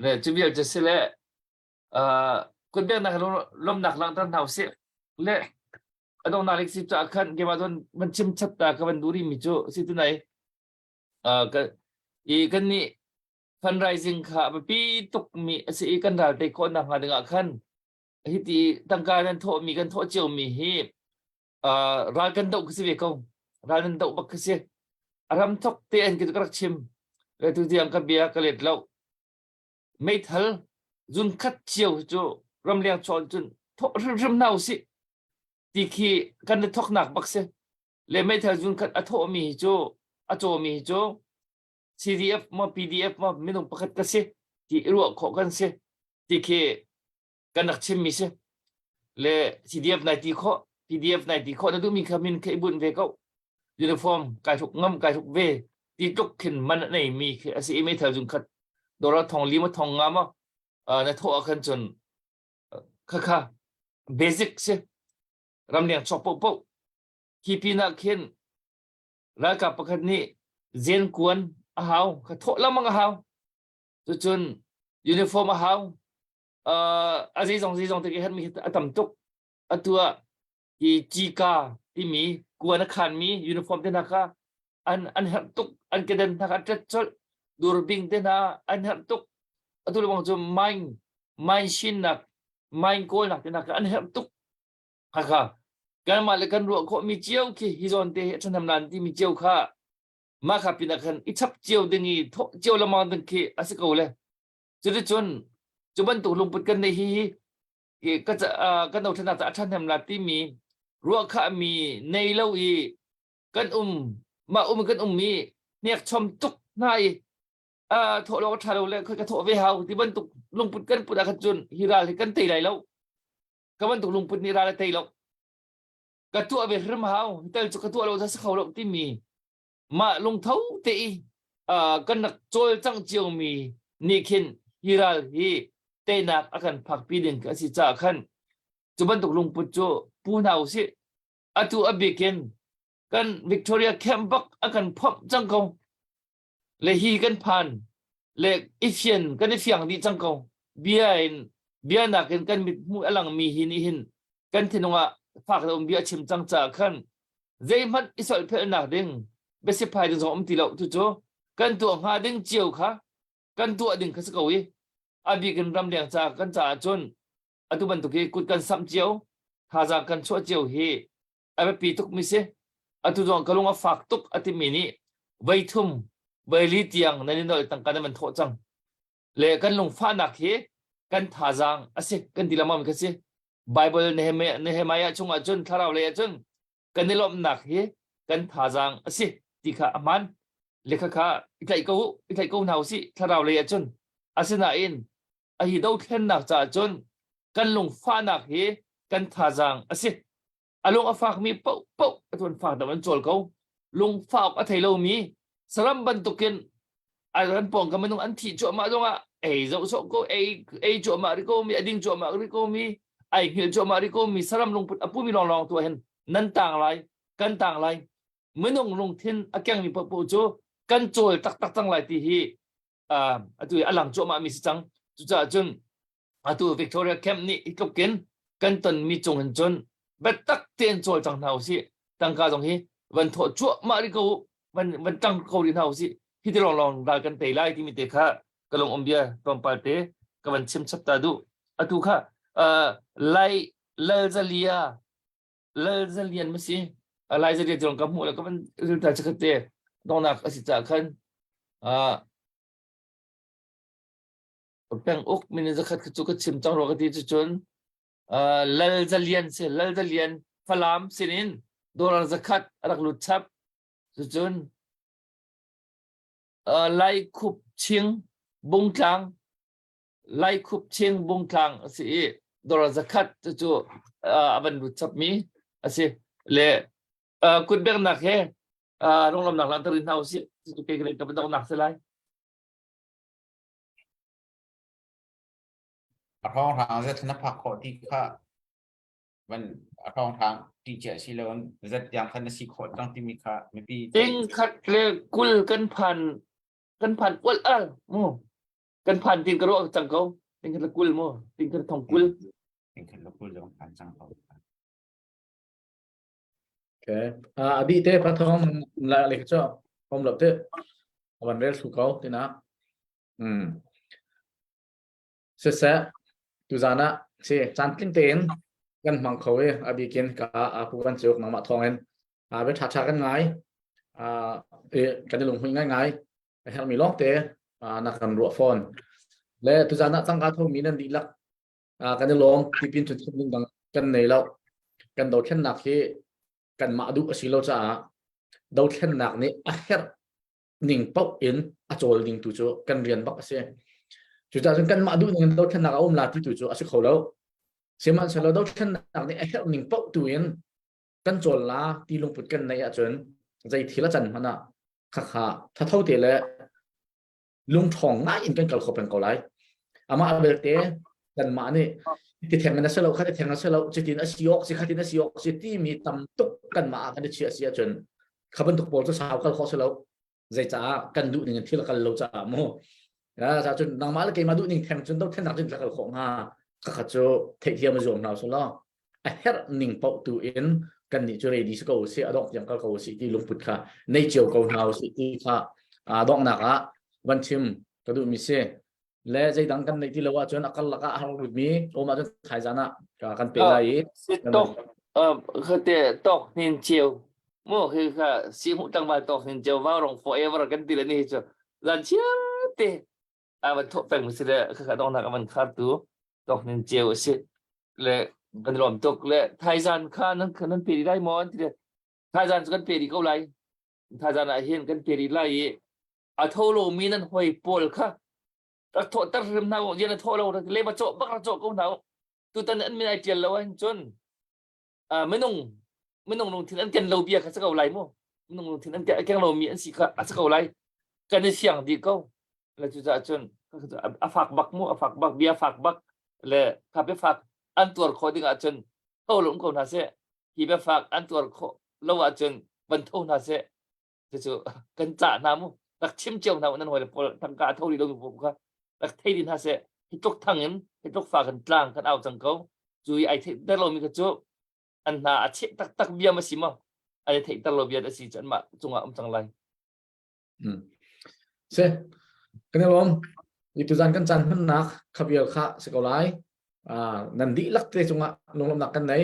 le cu vial cu si le uh, kutbiaknak lomnak langhter hna usih le adongnak lik si ca khan keimah cun van chim chat ta ka van duri mi cu si tunai i kan nih fundraising kha a biapi tukmi a si i kan ral tei khawh nakhnga dingah khan hiti tangka nan thawhmi kan thawh ciomi hi ral kan doh khi si ve ko. Ral nan doh bak khi si. A ram thok te an ka rak chim. Le tu tiang ka bia ka let lo. Meithal zun khat cio cu ramleng chawn cun thawh hrimhrim hna usih ti khi kan i thoknak bak si. Le meithal zun khat a thawhmi hi cu a cawmi hi cu CDF maw PDF maw minung pakhat ka si ti i ruah khawh kan si ti khi kan rak chimmi si. Le CDF nai ti khawh PDF nai ti khawh na duhmi kha min kha i bunh ve ko. Uniform kai hruk ngam kai hruk ve ti tluk khin man a neimi khi a si i meithal zun khat dollar thong li maw thong nga maw na thawh ah khan cun khakha basic si ramleng chuak paohpaoh Hi pinah khin ralkap pakhat nih zenkuan a hau, kha thawh lengmang a hau. Cucun uniform a hau. Uh, a zeizong zeizong te herhmi a tam tuk. Atu ah hi cika timi kuan a khanmi uniform te hna kha an an herh tuk. An kedan hna kha a ṭet colh. Durbing te hna an herh tuk. Atu lebang cu mine mine shinnak mine kawlnak te hna kha an herh tuk. Hakha kanmah le kan ruah khawhmi cio khi hi zawn te hi a ṭhahnem lan timi cio kha mah kha pinah khan i chap cio ding i thawh cio lengmang ding khi a si ko le. Cuticun cu bantuk lungput kan neih hi hi ka kan dothlennak caah a ṭhahnem la timi ruahkhahmi nei lo i kan um mah um kan um i hnek chom tuk hna i thawh lo ṭha lo le khoi ka thawh ve hau ti bantuk lungput kan put ah khan cun hi ral hi kan tei lai lo. Ka bantuk lungput nih ral a tei lo. Ka tuah ve hrim hau, tel cu ka tuah lo ta si kho lo timi mah lungtho te i kan rak cawlcangh ciomi nih khin hi ral hi teinak a kan phakpi ding a si caah khan cu bantuk lungput cu pu hna usih. Atu a bikin kan Victoria camp bak a kan phomh cang ko. Le hi kan phan le i fian kan i fiang dih cang ko. Bia in bianak in kan mit hmuh a langmi hi nih hin kan thinlung ah fak le um bia a chim cang caah khan zeihmanh i solhphelhnak ding biasiphai ding zong um ti lo cucu kan tuah hnga ding cio kha kan tuah ding kha si ko i a bik in ramleng ca kan caah cun atu bantuk hi kut kan samh cio thazaang kan chuah cio hi a biapi tuk mi si atu zong ka lung a fak tuk a timi nih voi thum voi li tiang nan i nolh tangka nan van thawh cang le kan lungfahnak hi kan thazaang a si kan ti lengmang mi kha si Bible Nehemiah, Nehemiah chungah cun thlarau lei ah cun kan i lawmhnak hi kan thazaang a si ti kha a hmaan le kha kha i tlaih ko i tlaih ko hna usih thlarau lei ah cun asinain a hi dothlennak caah cun kan lungfahnak hi kan thazaang a si a lung a fakmi paohpaoh a tuan fak dam an cawl ko lungfak a thei lomi saram bantukin a ran pawng ka minung an thih cuahmah zongah ei zoh sawh ko ei ei cuahmah ri ko mi a ding cuahmah ri ko mi ai hngilh cuahmah ri ko mi saram lungput a pumi lawnglawng tu hin nan tang lai kan tang lai minung lungthin a kengmi paohpaoh cu kan cawl taktak cang lai ti hi atu hi a lang cuahmah mi si cang cucaah cun atu Victoria Camp nih hi tluk in kan tonmi cung hin cun biatak tein cawlcang hna usih tangka zong hi van thawh cuahmah rih ko van van tang ko rih hna usih. Hi ti lawng lawng ral kan tei lai timi te kha ka lung um bia tlawmpal te ka van chim chap ta duh. Atu kha uh, Lai Lalzalia Lalzalian ma si Lai Zalia jong ka hmuh le ka van rilta chakhat te dongnak a si ca khan uh, peng uk min zakhat cu ka chim cang rua ka ti cu cun uh, Lalzalian si Lalzalian Falam sinin dollar zakhat a rak lut chap cucun uh, Lai Khup Ching Bungtlang Lai Khup Ching Bungtlang a si i dollar zakhat cucu uh, a van lut chap mi a si le uh, kutbeknak he uh, ronglamnak langhter in hna usih cucu kei ka ka ban nak si lai A hrawnghrang zat na phak khawh ti kha van a hrawnghrang ti cia si lo zat tiang khan na si khawh cang timi kha mipi ting khat le kul kan phan kan phan ual al mu kan phan tin ka ruah cang ko ting khat le kul mu ting khat thong kul ting khat le kul zong phan cang ko Okay. Uh, adi te pathong la le cho om lop te avan rel thu ko tina um Siseh, tuzaan ah si caantling tein kan hmang kho i a bikin ka a pu kan cuk nangmah thawngin a bia ṭhaṭha kan ngai i kan i lunghmuih ngaingai a herhmi lawngte na kan ruah fawn. Le tuzaan ah tangka thomi nan dihlak kan i lawm tipin cun chim ding dang kan nei lo. Kan dothlennak hi kanmah duh a si lo caah dothlennak nih a herh ning paoh in a cawl ding tu cu kan rian bak a si. Cucaah cun kanmah duh ning in dothlennak a um la ti tu cu a si kho lo. Sihmanhsehlaw dothlennak nih a herh ning paoh tu in kan cawl la ti lungput kan neih ahcun zei thil a can hmanh ah khakha thatho te le lungṭhawng ngai in kan kal kho peng ko lai. Amah belte kanmah nih ti theng in a si lo kha ti theng a si lo cutin a si awk si khatin a si awk si timi tam tuk kanmah ah kan i chiah si ahcun kha bantuk pawl cu sau kal khawh si lo zeicaah kan duh ning in thil a kal lo caah mu ya cun nangmah le keimah duh ning theng cun dothlennak cun kal khawh hnga khakha cu theihthiam a zuam hna su law a herh ning paoh tu in kan nih cu ready si ko si a dongh tiang kal ko si ti lungput kha nei cio ko hna si ti kha donghnak ah van chim ka duh mi si le zeidang kan neih ti lo ahcun a kal lakah a har mi um ahcun thaizan ah kan pe lai i tok khate tok hnin cheu mu khi kha si hu tang ba tok hnin cheu va rong forever kan ti le ni chu zan chia te a van thok peng si le kha dong nak van khar tu tok hnin cheu si le kan lom tuk le thaizan kha nan nan pe lai mo an ti le thaizan cu kan pe di ko lai thaizan ah hin kan pe di lai i a tho lomi nan hoi pawl kha rak thawhter hrim hna u rian a thawh lo le ba cawh bak rak cawh ko hna u tutan an min ai tial lo ahhin cun minung minung lungthin an ken lo bia kha si ko lai mu minung lungthin an keng lomi an si kha a si ko lai kan i siang dih ko le cucaah cun a fak bak mu a fak bak bia fak bak le kha biafak an tuar khawh ding ahcun tho lo um ko hna seh hi biafak an tuar khawh lo ahcun van tho hna seh cucu kan cah hna mu rak chim cio hna u nan hawi le pawl tangka a tho rih lo mi pawl kha rak thei dih hna seh hi tluk thang in hi tluk fa kan tlang kan au cang ko cu i ai theih ter lomi kha cu an hna a cheh taktak bia ma si maw ai theih ter lo bia a si cu anmah cungah um cang lai Se kan i lawm i tuzan kan caan hmannak khabial kha si ko lai nan dihlak te cungah lunglawmhnak kan nei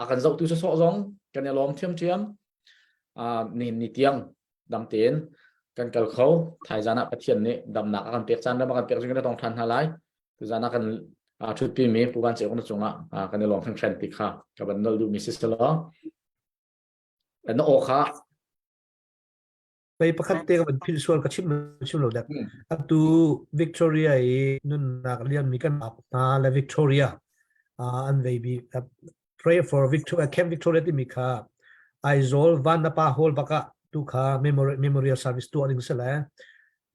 a kan zohtu sawsawh zong kan i lawm ṭhiamṭhiam ni ni tiang dam tein kan kal kho thaizan ah Pathian nih damnak a kan pek caan ram a kan pek zing kan tong ṭhan hna lai tuzan ah kan ṭhutpi mi Pu Van Ceu na cungah kan i lawm hringhran ti kha ka van nol duhmi si selaw na aw kha Pei pakhat te ka van philh sual ka chim chim lo dek. Atu Victoria i nunnak lian mi kan ak hna le Victoria an vei bi pray for Victoria Camp Victoria timi kha Aizawl Vanapa Hall baka tu kha memorial service tuah ding se le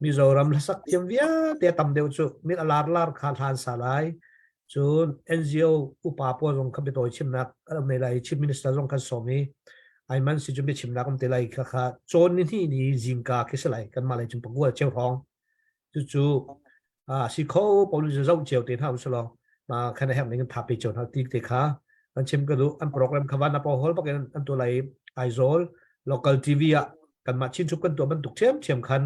Mizoram hlasak thiam vialte tam deuh cu min alar lar kha hlan sa lai Cun NGO upa pawl zong kha biatawi chimnak an um lai i Chief Minister zong kan sawm i ai man si cun biachimnak um te lai kha kha cawn ni hnih ni zingka khi si lai kanmah lei cun pakua cheu hrawng cucu a si kho pawl cu zoh cio te hna usulaw ma khan a herh ning in tha pe cio hna ti te kha an chim ka duh an program kha van apo hol bakin an tu lai Aizawl local TV ah kanmah Chin Chup kan tuah bantuk ṭhiamṭhiam khan.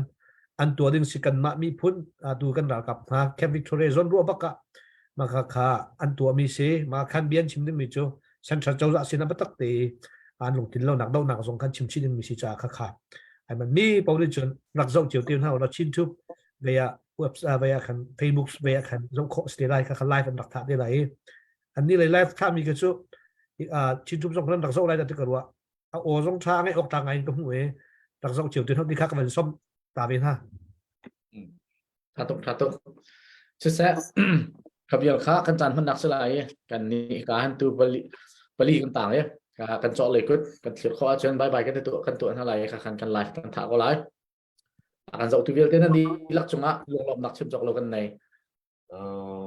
An tuah ding si kanmah miphun atu kan ralkap hna Camp Victoria zawn ruah bak ah mah kha an tuahmi si. Mah khan bia an chim dingmi cu Central cozah sin ah biatak te an lungtlin lonak dohnak zong khan chim chih dingmi si caah kha kha ai man mi paoh nih cun rak zoh cio te hna ulaw Chin Tube ve ah website ve ah khan Facebook ve ah khan zoh khawh si te lai kha kha live an rak thah te lai i annih lei live thahmi kha cu Chin Tube zong kan rak zoh lai dah ti ka ruah. A aw zong ṭha ngai awk tlak ngai in ka hmuh i rak zoh cio te hna ti kha ka van som ta ve hna. Tha tuk tha tuk. Siseh kha vial kha kan caan hmannak si lai i kan nih ka han tu pali pali kan tang i ka kan cawk lei kut kan thlir khawh ahcun bye bye kan ti tuah kan tuah hna lai i kha khan kan live kan thah ko lai. A kan zohtu vialte nan dihlak cungah lunglawmhnak chim cawk lo kan nei. Oh.